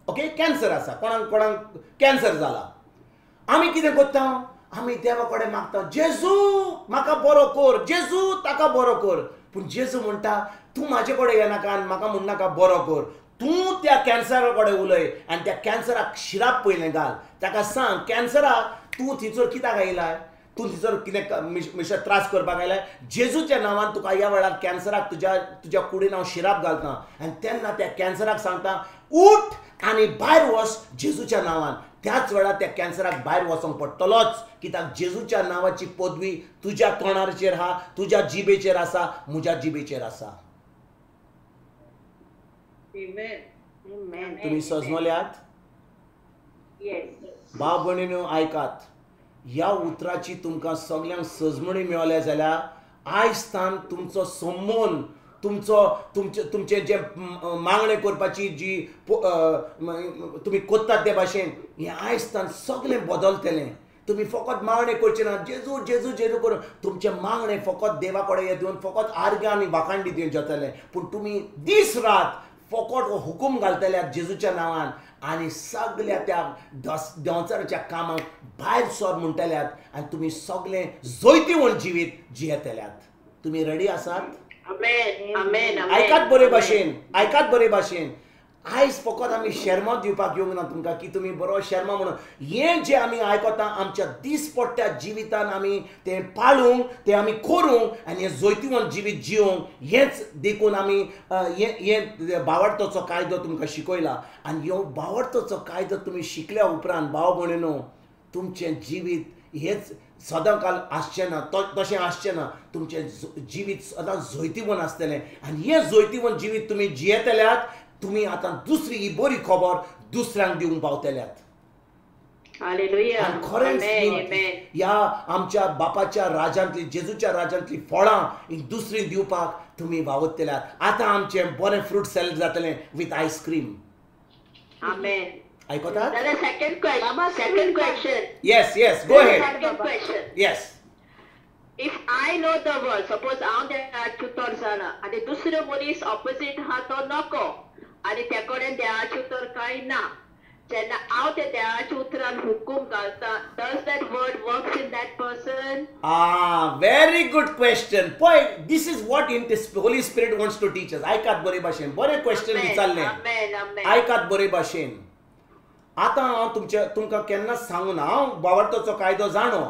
ओके, कॅन्सर आसा, कोणाक कोणाक कॅन्सर जाला, आमी कितें करता? आमी देवा कडेन मागता, जेजू म्हाका बरो कर, जेजू ताका बरो कर. पूण जेजू म्हणटा तूं म्हाजे कडेन येनाका आनी म्हाका म्हणनाका बरो कर, तूं त्या कॅन्सरा कडेन उलय आनी त्या कॅन्सराक शिराप पयलें घाल, ताका सांग कॅन्सराक तूं थंयसर कित्याक आयलाय, तूं थंयसर कितें त्रास करपाक आयलाय, जेजूच्या नांवान तुका ह्या वेळार कॅन्सराक तुज्या तुज्या कुडीन हांव शिराप घालता. आनी तेन्ना त्या कॅन्सराक सांगता उठ आनी भायर वच जेजूच्या नांवान. त्याच वेळार त्या कॅन्सराक भायर वचोंक पडटलोच, कित्याक जेजूच्या नांवाची पदवी तुज्या तोंडाचेर आहा, तुज्या जिबेचेर आसा, म्हज्या जिबेचेर आसा. तुमी सजमल्यात? भाव भयणीनो आयकात, ह्या उतराची तुमकां सगल्यांक सजमणी मेवल्या जाल्यार आयज तान तुमचो संबंद, तुमचो तुमचे तुमचें जें मागणें करपाची जी तुमी करतात ते भाशेन हें आयज तान सगळें बदलतलें. तुमी फकत मागणें करचें ना, जेजू जेजू जेजू करून तुमचें मागणें फकत देवा कडेन दिवन फकत आर्गां आनी वाखांडी दिवन जातलें, पूण तुमी दीस रात फकत हो हुकूम घालतल्यात जेजूच्या नांवान आनी सगल्या त्या देंवचाराच्या कामाक भायर सर म्हणटल्यात आनी तुमी सगळें जैतिवंत जिवीत जियेतल्यात. तुमी रेडी आसात? आयकात बरे भाशेन, आयकात बरे भाशेन. आयज फकत आमी शेर्मांव दिवपाक येवंक ना तुमकां की तुमी बरो शेर्मांव म्हणून. हें जें आमी आयकता आमच्या दिसपट्ट्या जिवितान आमी तें पाळूंक, तें आमी करूंक आनी हें जैतिवंत जिवीत जिवंक, हेंच देखून आमी हें भावार्थाचो कायदो तुमकां शिकयला. आनी ह्यो भावार्थाचो कायदो तुमी शिकल्या उपरांत भाव भयणीनो तुमचें जिवीत हेंच सदां काल आसचें ना, तशें आसचें ना, तुमचें जिवीत सदां जैतिवंत आसतलें. आनी हें जैतिवंत जिवीत तुमी जियेतल्यात, तुमी आतां दुसरी ही बरी खबर दुसऱ्यांक दिवंक पावतल्यात. आनी खरेंच ह्या आमच्या बापाच्या राजांतली, जेजूच्या राजांतली फळां ही दुसरी दिवपाक तुमी वावुरतल्यात. आतां आमचें बरें फ्रूट सॅलड जातलें विथ आयस्क्रीम. आयकतात? Second question. Yes, yes, go ahead. Second question. Yes. If I know the word, suppose हांव देवाचें उतर जाणा आनी दुसरो मनीस ऑपोजीट आहा तो नको आनी त्या कडेन देवाचें उतर कांय ना, जेन्ना हांव त्या देवाच्या उतरान हुकूम घालता, does that word works in that person? Ah, very good question. पळय, this is what in this Holy Spirit wants to teach us. आयकात बरे भाशेन, बरें क्वेश्चन विचारलें, आयकात बरे भाशेन. आतां हांव तुमकां केन्नाच सांगूना, हांव भावार्थाचो कायदो जाणो,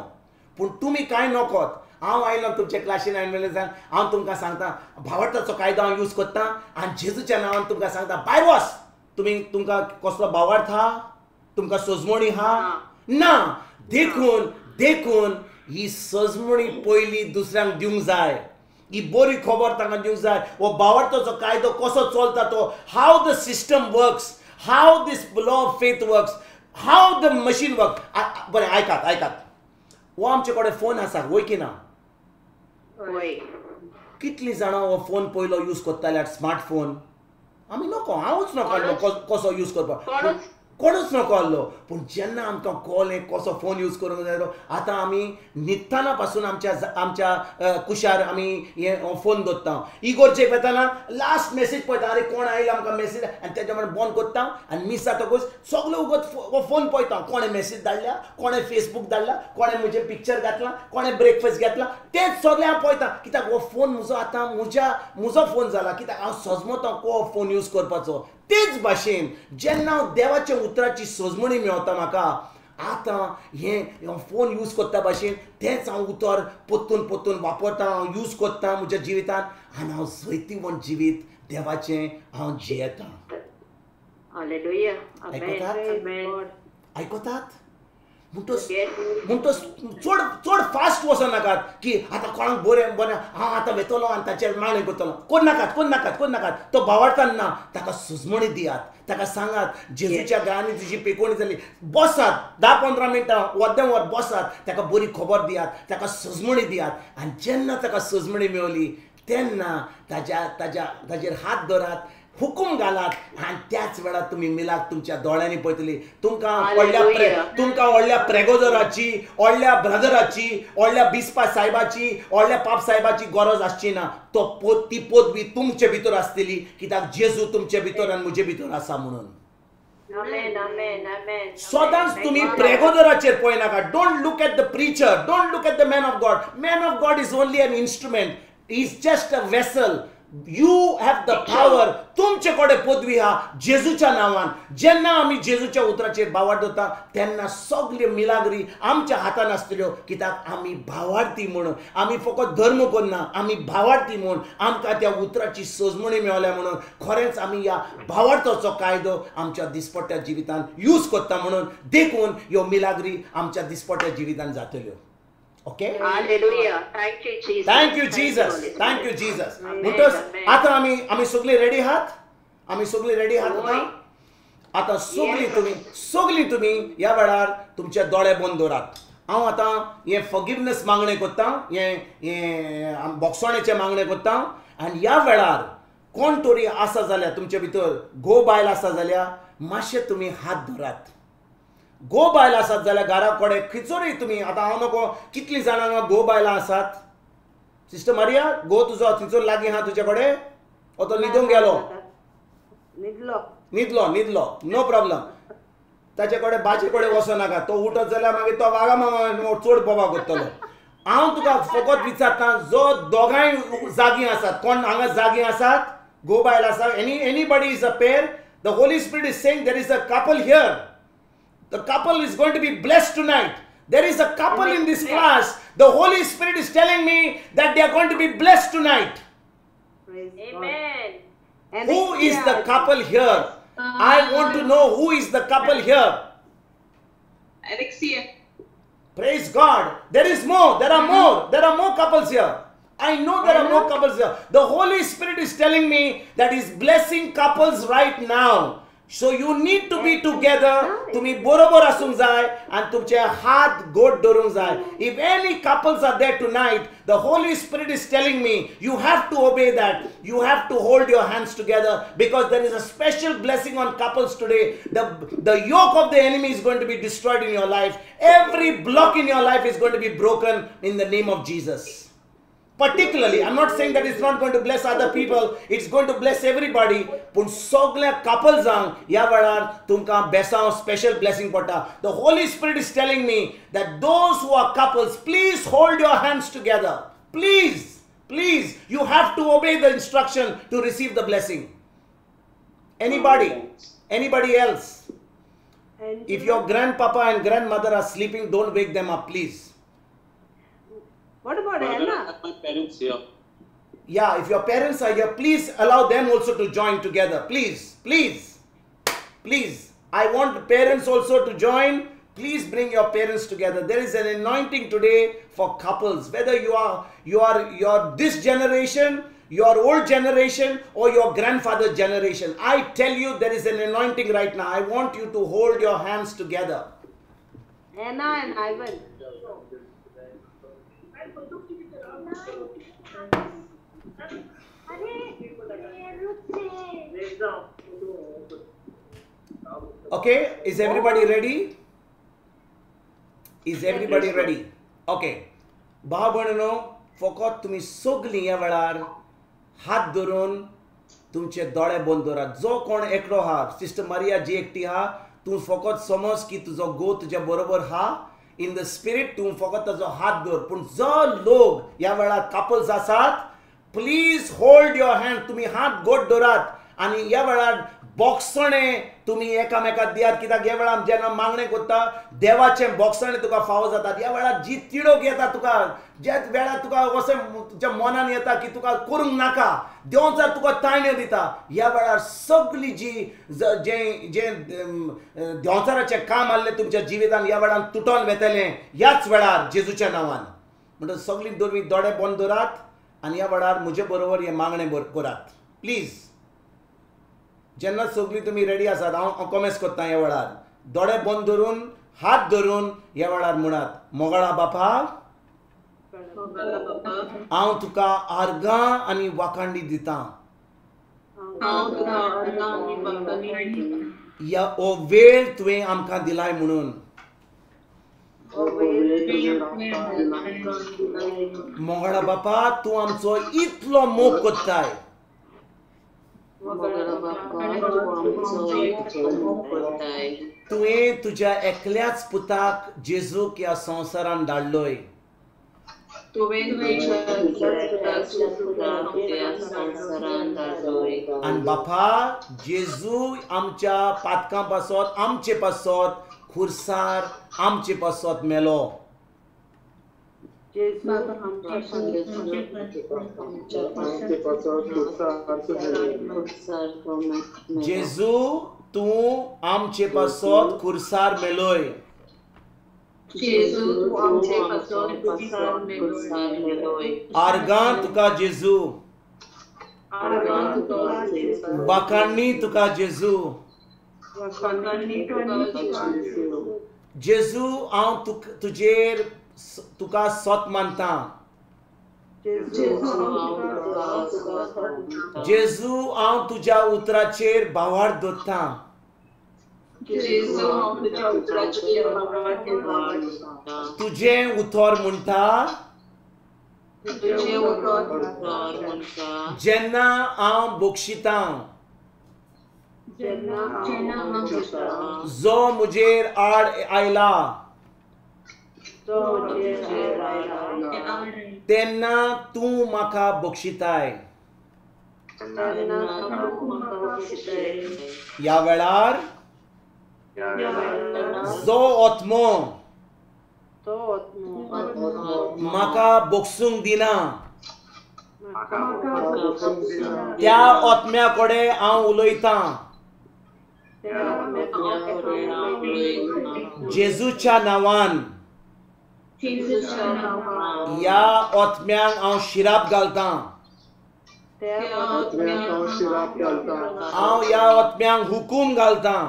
पूण तुमी कांय नकोत. हांव आयलो तुमच्या क्लासीन आनी म्हणलें सांग, हांव तुमकां सांगता भावार्थाचो कायदो हांव यूज करता आनी जेजूच्या नांवान तुमकां सांगता भायर वच, तुमी तुमकां कसलो भावार्थ आहा? तुमकां सजमणी आहा? ना. देखून देखून ही सजमणी पयली दुसऱ्यांक दिवंक जाय, ही बरी खबर तांकां दिवंक जाय. हो भावार्थाचो कायदो कसो चलता तो, how the system works, how this law of faith works, how the machine work. बरें आयकात आयकात, हो आमचे कडेन फोन आसा वय की ना? कितलीं जाणां हो फोन पयलो यूज करताले? स्मार्टफोन आमी नको, हांवूच नको आहलो कसो यूज करपाक, कोणूच नको आहलो. पूण जेन्ना आमकां कळ्ळें कसो फोन यूज करूंक जाय, आतां आमी न्हिदतना पासून आमच्या आमच्या कुशार आमी हे फोन दवरता. इगोर्जेक वेतना लास्ट मॅसेज पळयता, आरे कोण आयला आमकां मॅसेज, आनी तेच्या मागीर बंद करता आनी मीस जातकूच सगळें उगत हो फोन पळयता, कोणें मॅसेज धाडल्या, कोणें फेसबूक धाडला, कोणें म्हजें पिक्चर घातलां, कोणें ब्रेकफास्ट घेतला, तेंच सगळें हांव पळयता. कित्याक हो फोन म्हजो आतां म्हजो फोन जाला, कित्याक हांव सजमता को फोन यूज करपाचो. तेच भाशेन जेन्ना हांव देवाच्या उतराची सजमणी मेवता म्हाका, आतां हें फोन यूज करता भाशेन तेंच हांव उतर पोत्तून पोत्तून वापरता, हांव यूज करता म्हज्या जिवितांत आनी हांव जैतिवंत जिवीत देवाचें हांव जियेतां. आयकतात? आयकतात? म्हणटच चड चड फास्ट वचनाकात की आतां कोणाक बरें बरें हांव आतां वेतलो आनी ताचेर मागणी करतलो. करनाकात करनाकात करनाकात. तो भावार्थान ना, ताका सुजमणी दियात, ताका सांगात जेजूच्या गायांनी तुजी पेकोवणी जाली. बसात 10-15 मिनटां अर्दें वर बसात, ताका बरी खबर दियात, ताका सजमणी दियात. आनी जेन्ना ताका सजमणी मेवली तेन्ना ताज्या ताज्या ताजेर हात दवरात, हुकूम घालात आनी त्याच वेळार तुमी मिलाक तुमच्या दोळ्यांनी पळयतली. तुमकां व्हडल्या तुमकां व्हडल्या प्रेगोदराची, व्हडल्या ब्रदराची, व्हडल्या बिस्पा सायबाची, व्हडल्या पाप सायबाची गरज आसची ना. तो ती पदवी तुमचे भितर आसतली, कित्याक जेजू तुमचे भितर आनी म्हजे भितर आसा म्हणून. सदांच तुमी प्रेगोदराचेर पळयनाका. Don't look at the preacher, don't look at the man of God. Man of God is only an instrument, is just a vessel. You have the power. तुमचे कडेन पदवी आहा जेजूच्या नांवान. जेन्ना आमी जेजूच्या उतराचेर भावार्थ दवरता तेन्ना सगल्यो मिलाग्री आमच्या हातान आसतल्यो, कित्याक आमी भावार्थी म्हणून. आमी फकत धर्म करना, आमी भावार्थी म्हूण आमकां त्या उतराची सजमणी मेवल्या म्हणून खरेंच आमी ह्या भावार्थाचो कायदो आमच्या दिसपट्ट्या जिवितान यूज करता म्हणून. देखून ह्यो मिलाग्री आमच्या दिसपट्ट्या जिवितान जातल्यो. Okay? Hallelujah. Thank you, Jesus. Thank you, Jesus. Thank you, Jesus. म्हणटच आतां आमी आमी सगळीं रेडी आहात? आमी सगळीं रेडी आहात आतां? आतां सगळीं तुमी सगळीं तुमी ह्या वेळार तुमचे दोळे बंद दवरात. हांव आतां हें फॉरगिवनेस मागणें करता, हें हें बोगसणेचें मागणें करता. आनी ह्या वेळार कोण तरी आसा जाल्यार तुमचे भितर घोव बायल आसा जाल्यार मातशें तुमी हात धरात. घोव बायल आसात जाल्यार घरा कडेन खंयसरूय तुमी, आतां हांव नको कितलीं जाणां हांगा घोव बायलां आसात. सिस्टर मारिया, घोव तुजो थंयसर लागीं आहा तुजे कडेन? ओ तो न्हिदूंक गेलो? न्हिदलो न्हिदलो न्हिदलो, नो प्रॉब्लम. ताचे कडेन बाजे कडेन वचनाका, तो उठत जाल्यार मागीर तो वागा मामा चड बोबा करतलो. हांव तुका फकत विचारता, जो दोगांय जागीं आसात, कोण हांगा जागीं आसात, घोव बायल आसा, anybody is a pair. The Holy Spirit is saying there is a couple here. The couple is going to be blessed tonight. There is a couple in this class. The Holy Spirit is telling me that they are going to be blessed tonight. Praise Amen. God. Who is the couple here? I want to know who is the couple here. Alexia. Praise God. There is more. There are more. There are more couples here. I know there are more couples here. The Holy Spirit is telling me that He's blessing couples right now. So you need to be together. तुम्ही बरोबर आसूंक जाय आनी तुमचे हात गोट धरूंक जाय. If any couples are there tonight, the Holy Spirit is telling me you have to obey that. You have to hold your hands together because there is a special blessing on couples today. The yoke of the enemy is going to be destroyed in your life. Every block in your life is going to be broken in the name of Jesus. Particularly, I'm not saying that it's not going to bless other people, it's going to bless everybody. पूण सगळ्या कपल्सांक ह्या वेळार तुमकां बेसांव special blessing पडटा. The Holy Spirit is telling me that those who are couples, please hold your hands together. Please, please, you have to obey the instruction to receive the blessing. Anybody? Anybody else? If your grandpapa and grandmother are sleeping, don't wake them up, please. What about Brother, Anna? I have my parents here. Yeah, if your parents are here, please allow them also to join together. Please, please. Please, I want parents also to join. Please bring your parents together. There is an anointing today for couples, whether you are this generation, your old generation, or your grandfather's generation. I tell you, there is an anointing right now. I want you to hold your hands together. Anna and Ivan. Okay, is everybody ready? Is everybody ready? Okay. भाव भयणीनो, फकत तुमी सगळीं ह्या वेळार हात धरून तुमचे दोळे बंद दवरात. जो कोण एकलो आहा, सिस्टर मारिया जी एकटी आहा, तूं फकत समज की तुजो घोव तुज्या बरोबर आहा इन the spirit, तूं फकत ताजो हात धर. पूण जो लोक ह्या वेळार कपल्स आसात, प्लीज होल्ड your hand. तुमी हात गोट दवरात आनी ह्या वेळार बोगसणें तुमी एकामेकाक दियात. कित्याक ह्या वेळार जेन्ना मागणें करता, देवाचें बोगसणें तुका फावो जातात. ह्या वेळार जी तिडक येता तुका, ज्या वेळार तुका अशें तुज्या मनान येता की तुका करूंक नाका, देंवचार तुका ताळण्यो दिता. ह्या वेळार सगळी जी जें जें देंवचाराचें काम आहलें तुमच्या जिवितान, ह्या वेळार तुटोन वेतलें ह्याच वेळार जेजूच्या नांवान. म्हणटकच सगळीं दोन दोळे बंद दवरात आनी ह्या वेळार म्हजे बरोबर हें मागणें करात प्लीज. जेन्ना सगळीं तुमी रेडी आसात, हांव कॉमेस करता. ह्या वेळार दोळे बंद धरून हात धरून ह्या वेळार म्हणात, मोगाळा बापा, हांव तुका आर्गां आनी वाखांडी दितां. ह्या हो वेळ तुवें आमकां दिलाय म्हणून. मोगाळा बापा, तूं आमचो इतलो मोग करताय. तुवें तुज्या एकल्याच पुताक जेजूक ह्या संवसारान धाडलोय. आनी बापा, जेजू आमच्या पातकां पासत, आमचे पासत खुर्सार आमचे पासत मेलो. जेजू तूं आमचे पासत खुर्सार मेलोय. आर्गां तुका जेजू, वाखाणणी तुका जेजू. जेजू, हांव तुजेर तुका सत मानता. जेजू, हांव तुज्या उतराचेर भावार्थ दवरतां. तुजें उतर म्हणटा, जेन्ना हांव बक्षितां, जो म्हजेर आड आयला तेन्ना तूं म्हाका बक्षिताय. ह्या वेळार जो आत्मो म्हाका बक्षूंक दिना, त्या आत्म्या कडेन हांव उलयतां. जेजूच्या नांवान ह्या आत्म्यांक हांव शिराप घालतां. हांव ह्या आत्म्यांक हुकूम घालतां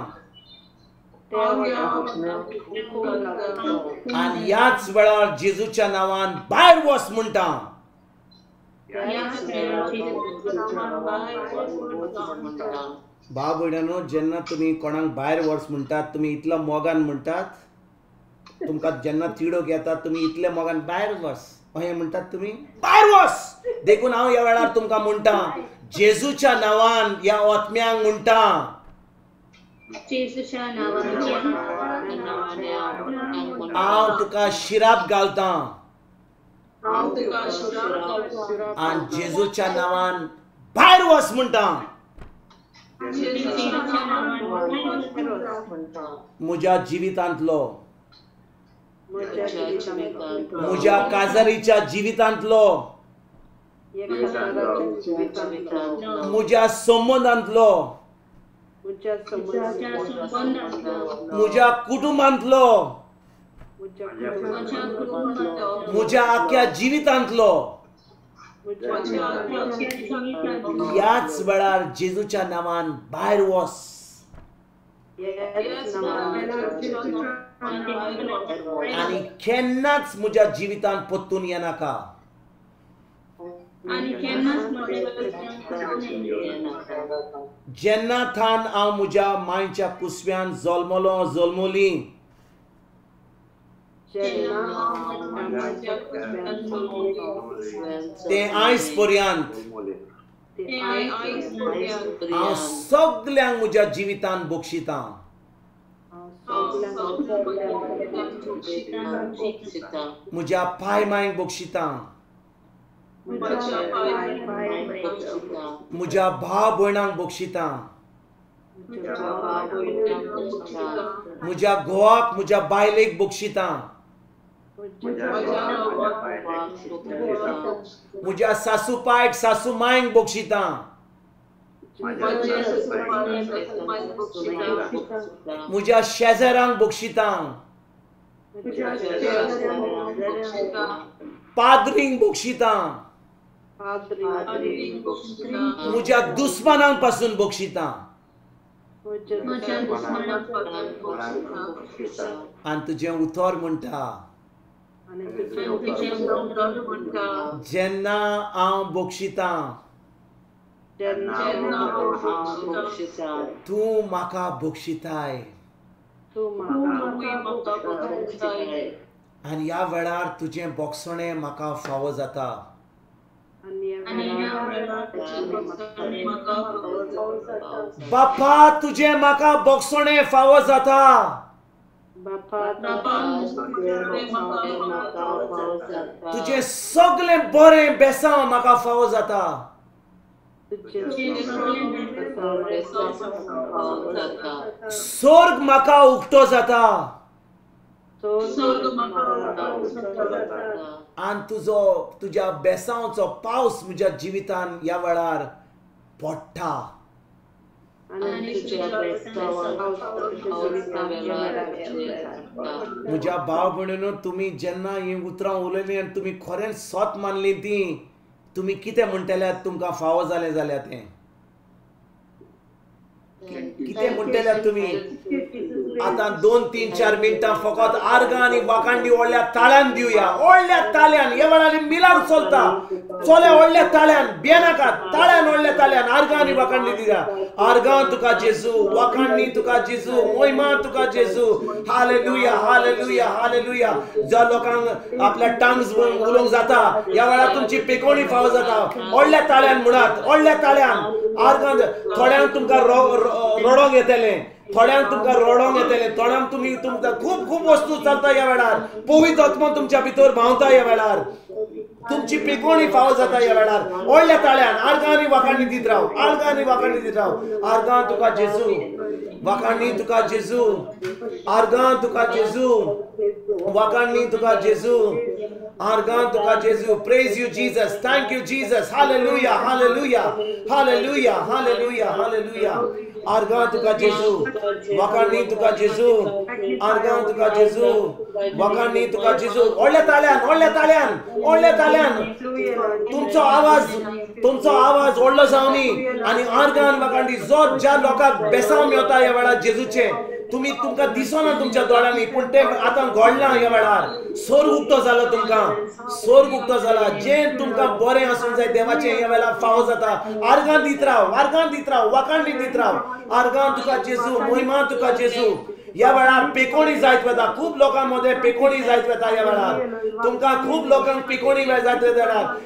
आनी ह्याच वेळार जेजूच्या नांवान भायर वच म्हणटा. भाव भयणांनो, जेन्ना तुमी कोणाक भायर वच म्हणटात, तुमी इतलो मोगान म्हणटात. तुमकां जेन्ना तिडक येता, तुमी इतले मोगान भायर वच अशें म्हणटात, तुमी भायर वच. देखून हांव ह्या वेळार तुमकां म्हणटा, जेजूच्या नांवान ह्या आत्म्यांक म्हणटा, हांव तुका शिराप घालतां आनी जेजूच्या नांवान भायर वच म्हणटा. म्हज्या जिवितांतलो, म्हज्या काजारीच्या जिवितांतलो, म्हज्या संबंदांतलो, म्हज्या कुटुंबांतलो, म्हज्या आख्या जिवितांतलो ह्याच वेळार जेजूच्या नांवान भायर वच. आनी केन्नाच म्हज्या जिवितांत परतून येनाका. जेन्ना थान हांव म्हज्या मांयच्या कुसव्यान जल्मलो जल्मली, ते आयज पर्यंत हांव सगल्यांक म्हज्या जिवितांत बक्षितां. म्हज्या पाय मांयक बक्षितां, म्हज्या भाव भयणांक बक्षितां, म्हज्या घोवाक म्हज्या बायलेक बक्षितां, म्हज्या सासू पायक सासू मांयक बक्षितां, म्हज्या शेजाऱ्यांक बक्षितां, पाद्रींक बक्षितां, म्हज्या दुस्मानांक पासून बक्षितां. आनी तुजें उतर म्हणटा, जेन्ना हांव बक्षितां तूं म्हाका बक्षिताय. आनी ह्या वेळार तुजें बक्षणें म्हाका फावो जाता. बापा तुजें म्हाका बक्षणें फावो जाता. तुजें सगळें बरें बेसांव म्हाका फावो जाता. स्वर्ग म्हाका उक्तो जाता आनी तुजो तुज्या बेसांवचो पावस म्हज्या जिवितान ह्या वेळार पडटा. म्हज्या भाव भयणीनो, तुमी जेन्ना हीं उतरां उलयलीं आनी तुमी खरेंच सत मानलीं तीं, तुमी कितें म्हणटल्यात तुमकां फावो जालें जाल्यार तें कितें म्हणटल्यात तुमी? आतां 2 3 4 मिनटां फकत आर्गां आनी वाखांडी व्हडल्या ताळ्यान दिवया. व्हडल्या ताळ्यान ह्या वेळार मिलार चलता, चले व्हडल्या ताळ्यान, भियेनाकात, ताळ्यान व्हडल्या ताळ्यान आर्गां आनी वाखांडी दिया. आर्गां तुका जेजू, वाखांडी तुका जेजू, मोहिमा तुका जेजू. Hallelujah, hallelujah, hallelujah. ज्या लोकांक आपल्या टांग्स उलोवंक जाता ह्या वेळार तुमची पेकोणी फावो जाता. व्हडल्या ताळ्यान म्हणात, व्हडल्या ताळ्यान आर्गां. थोड्यांक तुमकां रडोंक येतलें, थोड्यांक तुमकां रडोंक येतलें, थोड्यांक तुमी तुमकां खूब खूब वस्तू चलता ह्या वेळार. पवित्र आत्मो तुमच्या भितर भावता ह्या वेळार, तुमची पिकोणी फावो जाता ह्या वेळार. व्हडल्या ताळ्यान आर्गां आनी वाखाणी दीत राव, आर्गां आनी वाखाणी दीत राव. आर्गां तुका जेजू, वाखाणी तुका जेजू, आर्गां तुका जेजू, वाखाणी तुका जेजू, आर्गां तुका जेजू. Praise you Jesus, thank you Jesus. Hallelujah, hallelujah, hallelujah, hallelujah, hallelujah. आर्गां तुका जेजू, वाखाणी तुका जेजू, आर्गां तुका जेजू, वाखाणी तुका जेजू. व्हडल्या ताळ्यान, व्हडल्या ताळ्यान, व्हडल्या ताळ्यान. तुमचो आवाज, तुमचो आवाज व्हडलो जावनी आनी आर्गान वाखाणी. जो ज्या लोकांक बेसांव मेवता ह्या वेळार जेजूचें, तुमी तुमकां दिसना तुमच्या दोळ्यांनी, पूण तें आतां घडलां ह्या वेळार. स्वर्ग उक्तो जाला तुमकां, स्वर्ग उक्तो जाला. जें तुमकां बरें आसूंक जाय देवाचें ह्या वेळार फावो जाता. आर्गां दीत राव, आर्गां दीत राव, वाखाणी दीत राव. आर्गां तुका जेजू, मोहिमा तुका जेजू. ह्या वेळार पेकोणी जायत वता, खूब लोकां मदें पेकोणी जायत वता ह्या वेळार. तुमकां खूब लोकांक पिकोणी जायत वता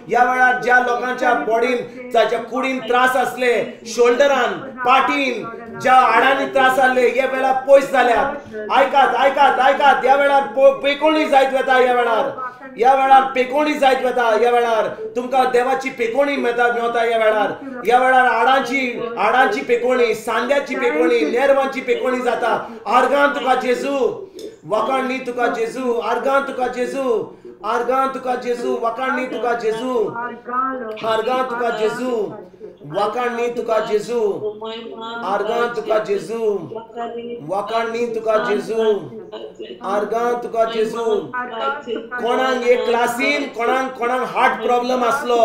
ह्या वेळार. ज्या लोकांच्या बॉडीन, ताच्या कुडीन त्रास आसले, शोल्डरान, पाटीन, ज्या हाडांनी त्रास आसले, ह्या वेळार पयस जाल्यात. आयकात, आयकात, आयकात. ह्या वेळार पेकोणी जायत वता ह्या वेळार. ह्या वेळार पेकोणी जायत वता ह्या वेळार. तुमकां देवाची पेकोणी मेळटा ह्या वेळार. ह्या वेळार हाडांची, हाडांची पेकोणी, सांद्याची पेकोणी, नेरवांची पेकोणी जाता. आर्गां तुका जेजू, वाखाणी तुका जेजू, आर्गां तुका जेजू, आर्गां तुका जेजू, वाखाणी तुका जेजू, आर्गां तुका जेजू, वाखाणणी तुका जेजू, आर्गां तुका जेजू, वाखाणणी तुका जेजू, आर्गां तुका जेजू. कोणाक एक क्लासीन कोणाक कोणाक हार्ट प्रॉब्लम आसलो,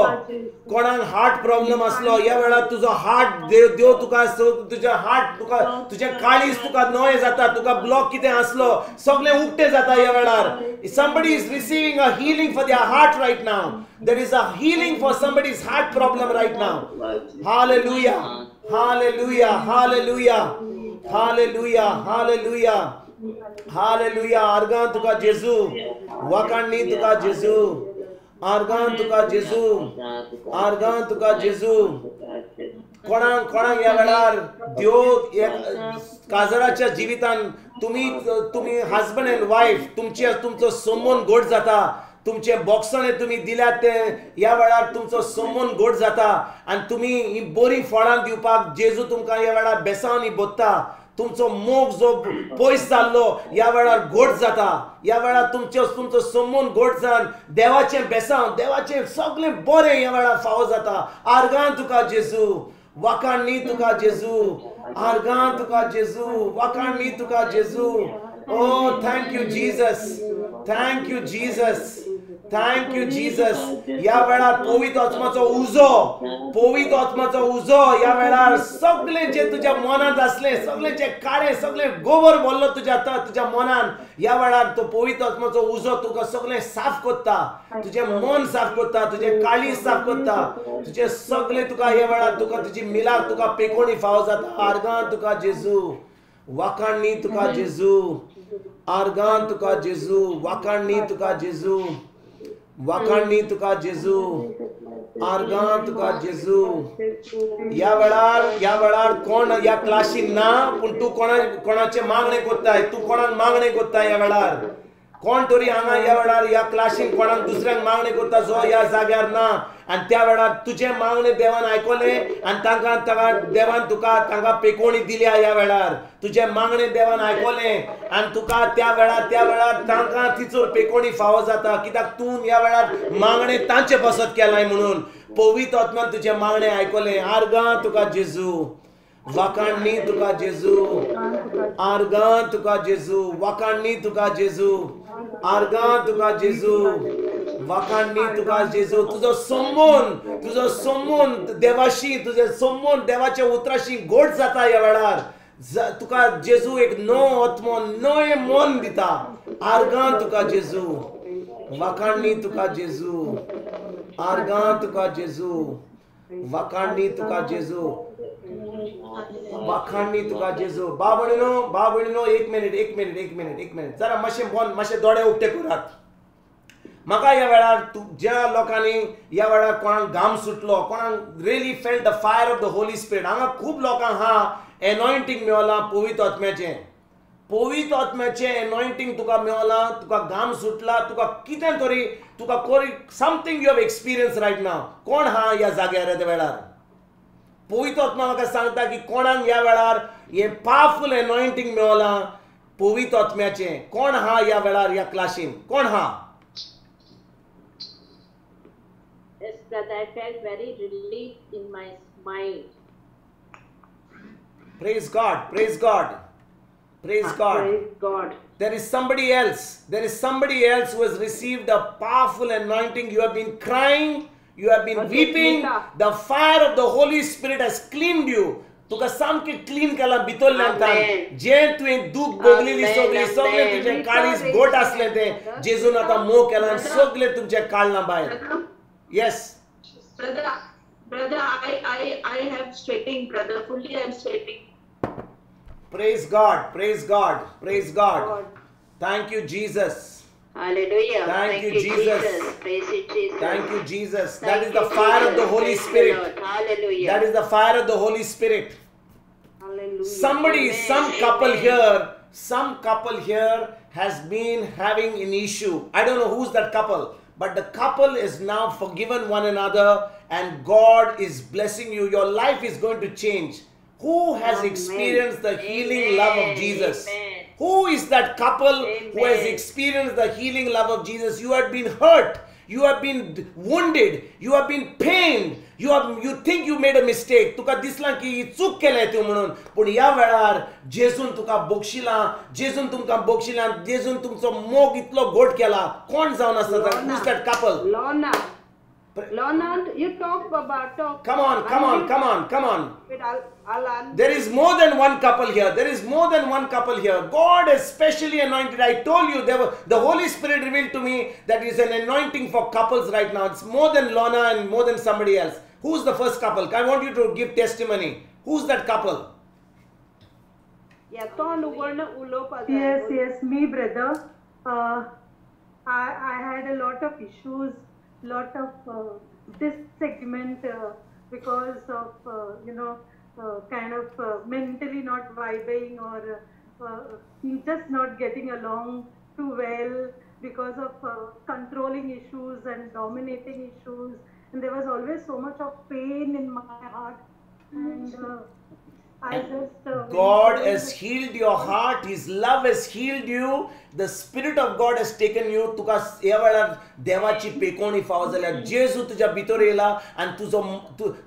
कोणाक हार्ट प्रॉब्लम आसलो, ह्या वेळार तुजो हार्ट देव तुका तुजें हार्ट तुका तुजें काळीज तुका नवें जाता, तुका ब्लॉक कितें आसलो सगळें उक्तें जाता ह्या वेळार. Somebody is receiving a healing for their heart right now. There is a healing for somebody's heart problem right now. Hallelujah, hallelujah, hallelujah, hallelujah, hallelujah, hallelujah. आर्गां तुका जेजू, वाखाणणी तुका जेजू, आर्गां तुका जेजू, आर्गां तुका जेजू. कोणाक कोणाक ह्या वेळार देव काजराच्या जिवितान तुमी तुमी हजबंड एंड वायफ तुमचे तुमचो संबंद घट जाता, तुमचे बॉक्सणे तुमी दिल्यात ते ह्या वेळार तुमचो संबंद घट जाता आनी तुमी ही बरीं फळां दिवपाक जेजू तुमकां ह्या वेळार बेसांनी बोत्ता. तुमचो मोग जो पयस जाल्लो ह्या वेळार घट जाता, ह्या वेळार तुमचो तुमचो संबंद घट जावन देवाचें बेसांव देवाचें सगळें बरें ह्या वेळार फावो जाता. आर्गां तुका जेजू, वाखाणणी तुका जेजू, आर्गां तुका जेजू, वाखाणणी तुका जेजू. Oh, thank you Jesus, thank you Jesus, thank you Jesus. ह्या वेळार पवित्र आत्माचो उजो, पवित्र आत्माचो उजो ह्या वेळार सगळें जें तुज्या मनांत आसलें, सगळें जें काळें, सगळें गोबर भरलो तुज्या तुज्या मनान, ह्या वेळार तो पवित्र आत्माचो उजो तुका सगळें साफ करता, तुजें मन साफ करता, तुजें काळीज साफ करता, तुजें सगळें तुका ह्या वेळार तुका तुजी मिलाक तुका पेकोणी फावो जाता. आर्गां तुका जेजू, वाखाणणी तुका जेजू, आर्गां तुका जेजू, वाखाणणी तुका जेजू, वाखाणणी तुका जेजू, आर्गां तुका जेजू. ह्या वेळार ह्या वेळार कोण ह्या क्लासीन ना, पूण तूं कोणा कोणाचें मागणें कोत्ताय, तूं कोणाक मागणें कोत्ताय ह्या वेळार, कोण तरी हांगा ह्या वेळार ह्या क्लासीन कोणाक दुसऱ्यांक मागणें कोत्ता जो ह्या जाग्यार ना, आनी त्या वेळार तुजें मागणें देवान आयकलें आनी तांकां तांकां देवान तुका तांकां पेकोणी दिल्या. ह्या वेळार तुजें मागणें देवान आयकलें आनी तुका त्या वेळार तांकां तिचोर पेकोणी फावो जाता, कित्याक तूं ह्या वेळार मागणें तांचे बसत केलाय म्हणून पवित्र आत्मान तुजें मागणें आयकलें. आर्गां तुका जेजू, वाखाणणी तुका जेजू, आर्गां तुका जेजू, वाखाणणी तुका जेजू, आर्गां तुका जेजू, वाखाणणी तुका जेजू. तुजो संबंद, तुजो संबंद देवाशी, तुजें संबंद देवाच्या उतराशी घट जाता ह्या वेळार. तुका जेजू एक नवो आत्मो, नवें मन दिता. आर्गां तुका जेजू, वाखाणणी तुका जेजू, आर्गां तुका जेजू, वाखाणणी तुका जेजू, वाखाणणी तुका जेजू. भाव भयणीनो, भाव भयणीनो, एक मिनिट, एक मिनिट, एक मिनिट, एक मिनिट, जरा मातशें बंद, मातशें दोळे उक्ते करात. म्हाका ह्या वेळार ज्या लोकांनी ह्या वेळार कोणाक घाम सुटलो, कोणाक really felt the fire of the Holy Spirit, हांगा खूब लोकांक हा एनॉयंटींग मेवलां पवित्र आत्म्याचें, पवित्र आत्म्याचें एनॉयंटींग तुका मेवलां, तुका घाम सुटला, तुका कितें तरी तुका कोरी something you have experience right now. कोण हा ह्या जाग्यार त्या वेळार पवित्र आत्मा म्हाका सांगता की कोणाक ह्या वेळार हें पावरफूल एनॉयंटींग मेवलां पवित्र आत्म्याचें, कोण हा ह्या वेळार ह्या क्लासीन, कोण हा? Yes, brother, I felt very relief in my mind. Praise God, praise God, praise God. Praise God. There is somebody else. There is somebody else who has received a powerful anointing. You have been crying, you have been weeping. The fire of the Holy Spirit has cleaned you. तुका सामकें clean केलां भितरल्यान तान, जें तुवें दूख भोगलेली सगळी, सगळें तुजें काळीज घट आसलें तें जेजून आतां मोग केलां, सगळें तुमचें काडलां भायर. Yes. Brother, brother, I have sweating, brother. Fully I am sweating. Praise God, praise God, praise God. Thank you, Jesus. Hallelujah. Thank you, Jesus. Praise you, Jesus. Thank you, Jesus. That is the fire of the Holy Spirit. Hallelujah. That is the fire of the Holy Spirit. Hallelujah. Somebody, some couple here, some couple here has been having an issue. I don't know who's that couple, but the couple is now forgiven one another and God is blessing you. Your life is going to change. Who has experienced the healing love of Jesus? Amen. Who is that couple who has experienced the healing love of Jesus? You had been hurt. You have been wounded, you have been pained, you think you made a mistake. तुका दिसलां की ही चूक केल्या तूं म्हणून, पूण ह्या वेळार जेजून तुका बक्षिलां, जेजून तुमकां बक्षिलां, जेजून तुमचो मोग इतलो गोड केला. कोण जावन आसा? Who's that couple? Lorna. Lorna, you talk, Baba, talk. Come on, come on, come on, come on. With Alan. There is more than one couple here. There is more than one couple here. God is specially anointed. I told you, the Holy Spirit revealed to me that is an anointing for couples right now. It's more than Lorna and more than somebody else. Who's the first couple? I want you to give testimony. Who's that couple? Yeah, yes, yes, me, brother. I had a lot of issues, lot of disagreement because of, kind of mentally not vibing or just not getting along too well because of controlling issues and dominating issues. And there was always so much of pain in my heart. And I just... God has healed your heart. His love has healed you. The Spirit of God has taken you. तुका ह्या वेळार देवाची पेकोणी फावो जाल्या. जेजू तुज्या भितर येयला आनी तुजो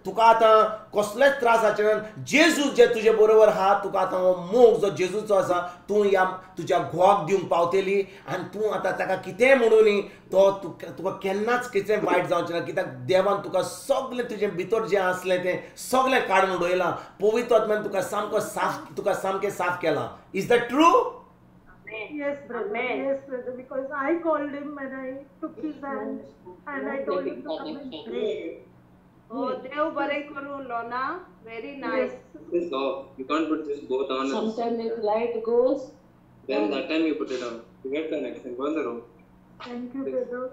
तुका आतां कसलेच त्रास जावचे ना. जेजू जे तुजे बरोबर आहा, तुका आतां हो मोग जो जेजूचो आसा तूं ह्या तुज्या घोवाक दिवंक पावतली आनी तूं आतां ताका कितेंय म्हणूनी तो तुका केन्नाच कितें वायट जावचें ना, कित्याक देवान तुका सगळें तुजें भितर जें आसलें तें सगळें काडून उडयलां. पवित्र आत्म्यान तुका सामको साफ, तुका सामकें साफ केलां. Is that true? Yes, brother. Amen. Yes, brother. Because I called him and I took his hand and I told him to come and pray. Oh, Dev bare karu, Lorna. Very nice. Yes. This off. You can't put this both on. Sometimes if light goes, then that time you put it on. You get connection. Go in the room. Thank you, brother,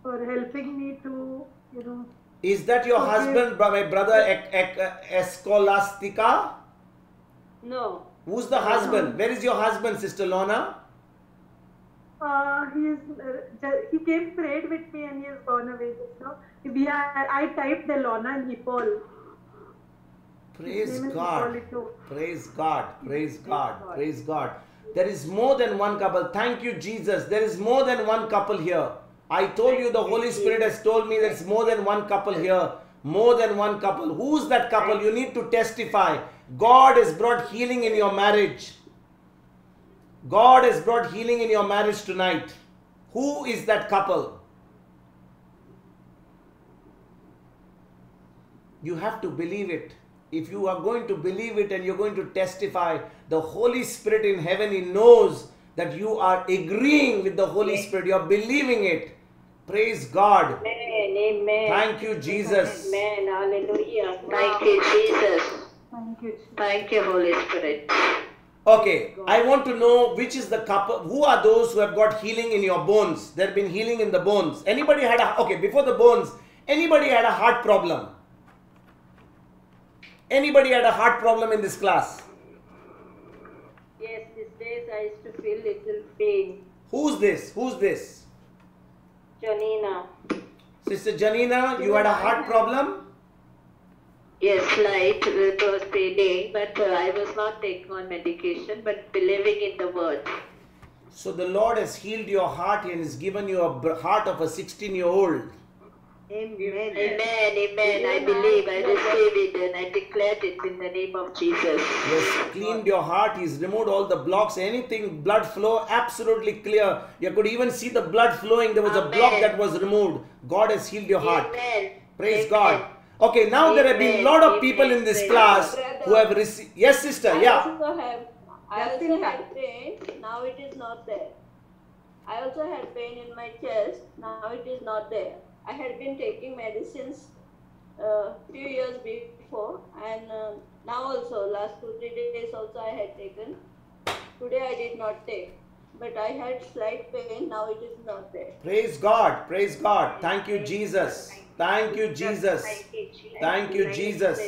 for helping me to, you know. Is that your husband, my brother Escolastica? No. Who's the husband? Where is your husband, Sister Lorna? He came, prayed with me, and he has gone away just now. I typed the Lorna and Hipol. Praise God. Praise God. Praise God. Praise God. There is more than one couple. Thank you, Jesus. There is more than one couple here. I told you the Holy Spirit has told me there's more than one couple here. More than one couple. Who's that couple? You need to testify. God has brought healing in your marriage. God has brought healing in your marriage tonight. Who is that couple? You have to believe it. If you are going to believe it and you're going to testify, the Holy Spirit in heaven, He knows that you are agreeing with the Holy Spirit. You are believing it. Praise God. Amen. Amen. Thank you, Jesus. Amen. Hallelujah. Thank you, Jesus. Thank you. Thank you, Holy Spirit. Okay, I want to know which is the couple. Who are those who have got healing in your bones? There have been healing in the bones. Anybody had a, okay, before the bones, anybody had a heart problem? Anybody had a heart problem in this class? Yes, these days I used to feel little pain. Who's this? Who's this? Janina. Sister Janina, you had a heart problem? Yes, slight. It was paining, but I was not taking on medication, but believing in the word. So the Lord has healed your heart and has given you a heart of a 16-year-old. Amen. Amen, amen. I believe, I receive it, and I declared it in the name of Jesus. He has cleaned your heart. He's removed all the blocks, anything, blood flow, absolutely clear. You could even see the blood flowing. There was a block that was removed. God has healed your heart. Amen. Praise Amen. God. Okay, now there have been a lot of people in this class who have received. Yes, sister. Yeah. I also had pain. Now it is not there. I also had pain in my chest. Now it is not there. I had been taking medicines few years before, and now also, last 2-3 days also I had taken. Today I did not take, but I had slight pain. Now it is not there. Praise God. Praise God. Thank you, Jesus. Thank you, Jesus. Thank you, Jesus.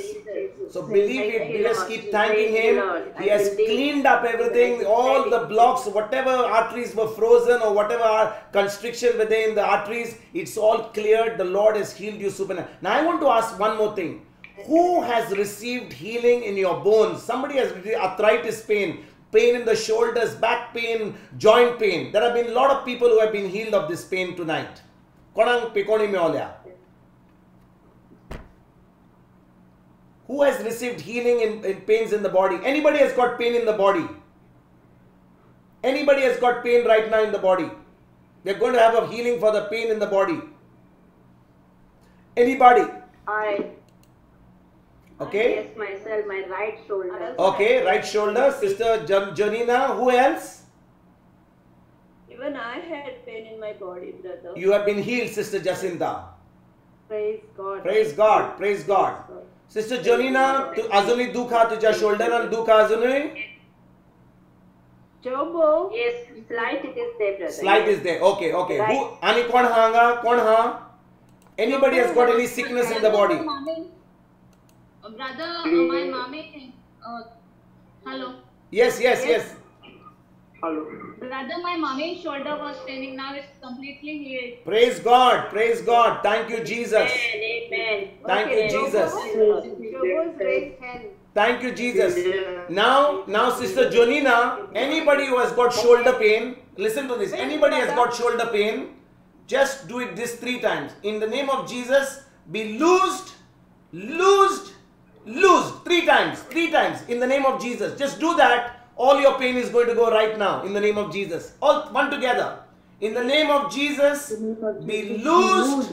So believe it. Just keep thanking Him. He has cleaned up everything, all the blocks, whatever arteries were frozen or whatever constriction were there in the arteries, it's all cleared. The Lord has healed you supernaturally. Now I want to ask one more thing. Who has received healing in your bones? Somebody has arthritis pain, pain in the shoulders, back pain, joint pain. There have been a lot of people who have been healed of this pain tonight. कोणाक पिकोणी मेवल्या? Who has received healing in pains in the body? Anybody has got pain in the body? Anybody has got pain right now in the body? They're going to have a healing for the pain in the body. Anybody? I. Okay. Yes, myself, my right shoulder. Okay, right shoulder. Sister Janina, who else? Even I had pain in my body, brother. You have been healed, Sister Jacinta. Praise God. Praise God. Praise God. Sister Janina, azuni dukha tuja shoulder and dukha azuni? Jobo. Yes, slight it is there, brother. Slight is there. Okay, okay. Right. Who? Ani kon hanga? Kon ha? Anybody has got any sickness in the body? Brother, my mommy. Hello. Yes, yes, yes. Hello. Brother, my mommy's shoulder was paining. Now it's completely healed. Praise God. Praise God. Thank you, Jesus. Amen. Amen. Thank you, Jesus. Jobo's raised hand. Thank you, Jesus. Now, Sister Jonina, anybody who has got shoulder pain, listen to this. Anybody has got shoulder pain, just do it this 3 times. In the name of Jesus, be loosed, loosed, loosed. 3 times, 3 times. In the name of Jesus. Just do that. All your pain is going to go right now. In the name of Jesus. All one together. In the name of Jesus, be loosed.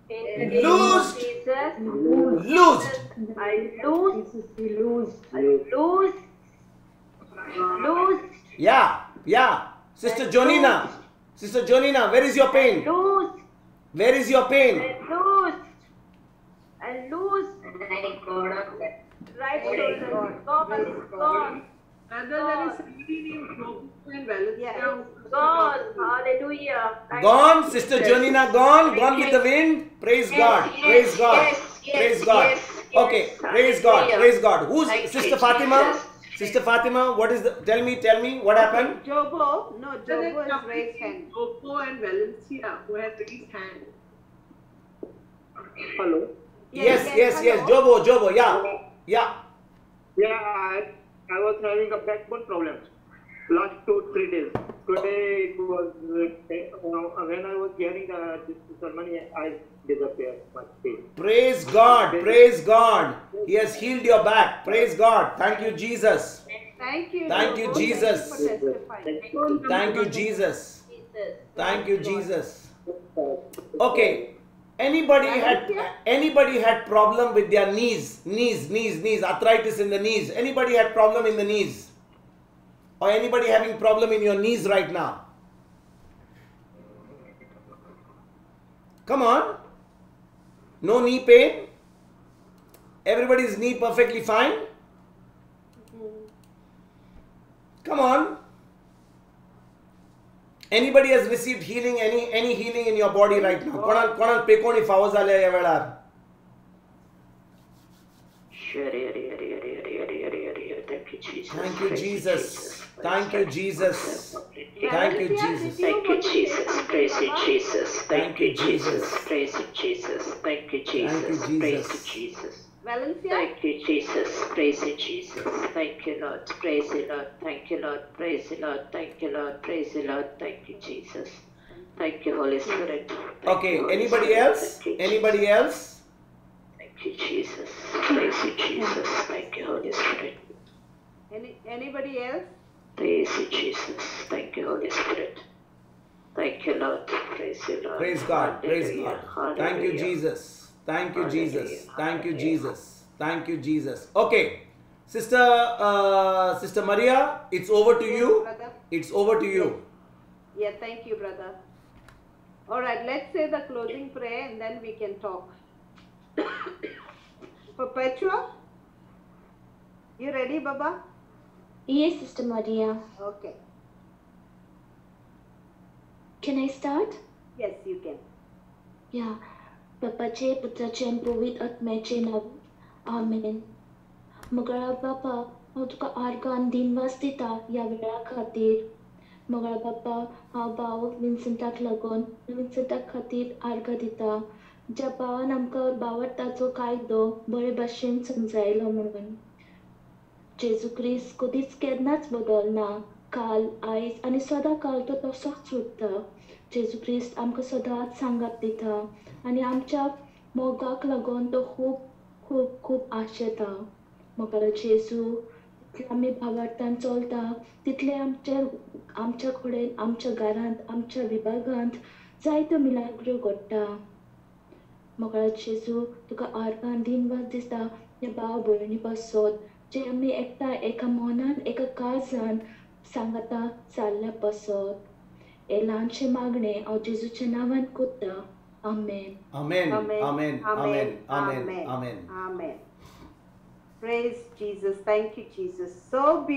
Loosed. Loosed. I lose. Lose. Lose. Yeah. Yeah. Sister Jonina. Sister Jonina, where is your pain? Lose. Where is your pain? I lose. I lose. Right shoulder. God is gone. Brother, there is somebody named Jobo and Valencia. Gone. Hallelujah. Gone, Sister Jonina, gone. Gone with the wind. Praise God. Praise God. Praise God. Okay. Praise God. Praise God. Who's Sister Fatima? Sister Fatima, what is the? Tell me, what happened? Jobo, no, Jobo has raised hand. Jobo and Valencia, who has raised hand. Hello. Yes, yes, yes. Jobo, Jobo, yeah, yeah. Yeah, I was having a backbone problem last 2-3 days. Today it was when I was hearing this sermon, I disappeared my pain. Praise God, praise God. He has healed your back. Praise God. Thank you, Jesus. Thank you. Thank you, Jesus. Thank you for testifying. Thank you, Jesus. Thank you, Jesus. Okay. Anybody had problem with their knees, knees, arthritis in the knees. Anybody had problem in the knees? Or anybody having problem in your knees right now? Come on. No knee pain? Everybody's knee perfectly fine? Come on. Anybody has received healing, any healing in your body right now? कोणाक पेकोणी फावो जाल्या ह्या वेळार? Thank you, Jesus. Thank you, Jesus. Thank you, Jesus. Thank you, Jesus. Praise you, Jesus. Thank you, Jesus. Praise you, Jesus. Thank you, Jesus. Praise you, Jesus. Valencia? Thank you, Jesus. Praise you, Jesus. Thank you, Lord. Praise you, Lord. Thank you, Lord. Praise you, Lord. Thank you, Lord. Praise you, Lord. Thank you, Jesus. Thank you, Holy Spirit. Thank Okay. you, Holy Anybody Spirit. else? Thank you, Anybody else? Thank you, Jesus. Praise you, Jesus. Thank you, Holy Spirit. Anybody else? Praise you, Jesus. Thank you, Holy Spirit. Thank you, Lord. Praise you, Lord. Praise God. Praise God. Thank you, Jesus. Thank you, Jesus. Thank you, Jesus. Thank you, Jesus. Okay. Sister Maria, it's over to you. Brother. It's over to you. Yeah, thank you, brother. All right, let's say the closing prayer and then we can talk. Perpetua, you ready, Baba? Yes, Sister Maria. Okay. Can I start? Yes, you can. Yeah. बापाचे पुत्राचे आनी पवित्र आत्म्याचे नांव आमेन. मोगाळा बापा, हांव तुका आर्गां आनी दिनवास दिता ह्या वेळा खातीर. मोगाळा बापा, हांव भाव विन्संटाक लागून विन्संटा खातीर आर्गां दिता, ज्या भावान आमकां भावार्थाचो कायदो बरे भाशेन समजायलो म्हणून. जेजू क्रिस्त कदीच केन्नाच बदलना, काल आयज आनी सदां काल तो तसोच उरता. जेजू क्रिस्त आमकां सदांच सांगात दिता आनी आमच्या मोगाक लागून तो खूब खूब खूब आशेता. मोगाळ जेजू, जितले आमी भावार्थान चलता तितले आमच्या आमच्या कडेन, आमच्या घरांत, आमच्या विभागांत जायत्यो मिलाग्रो घडटा. मोगाळ जेजू, तुका आर्गां दिनवास दिसता ह्या भाव भयणी पासत जे आमी एकठांय एका मनान एका काळजान सांगाता जाल्ल्या पासत. हे ल्हानशें मागणें हांव जेजूच्या नांवान कोत्ता. आमेन. Amen. Amen. Amen. Amen. Amen. Amen. Amen. Amen. Praise Jesus. Thank you, Jesus. So beautiful.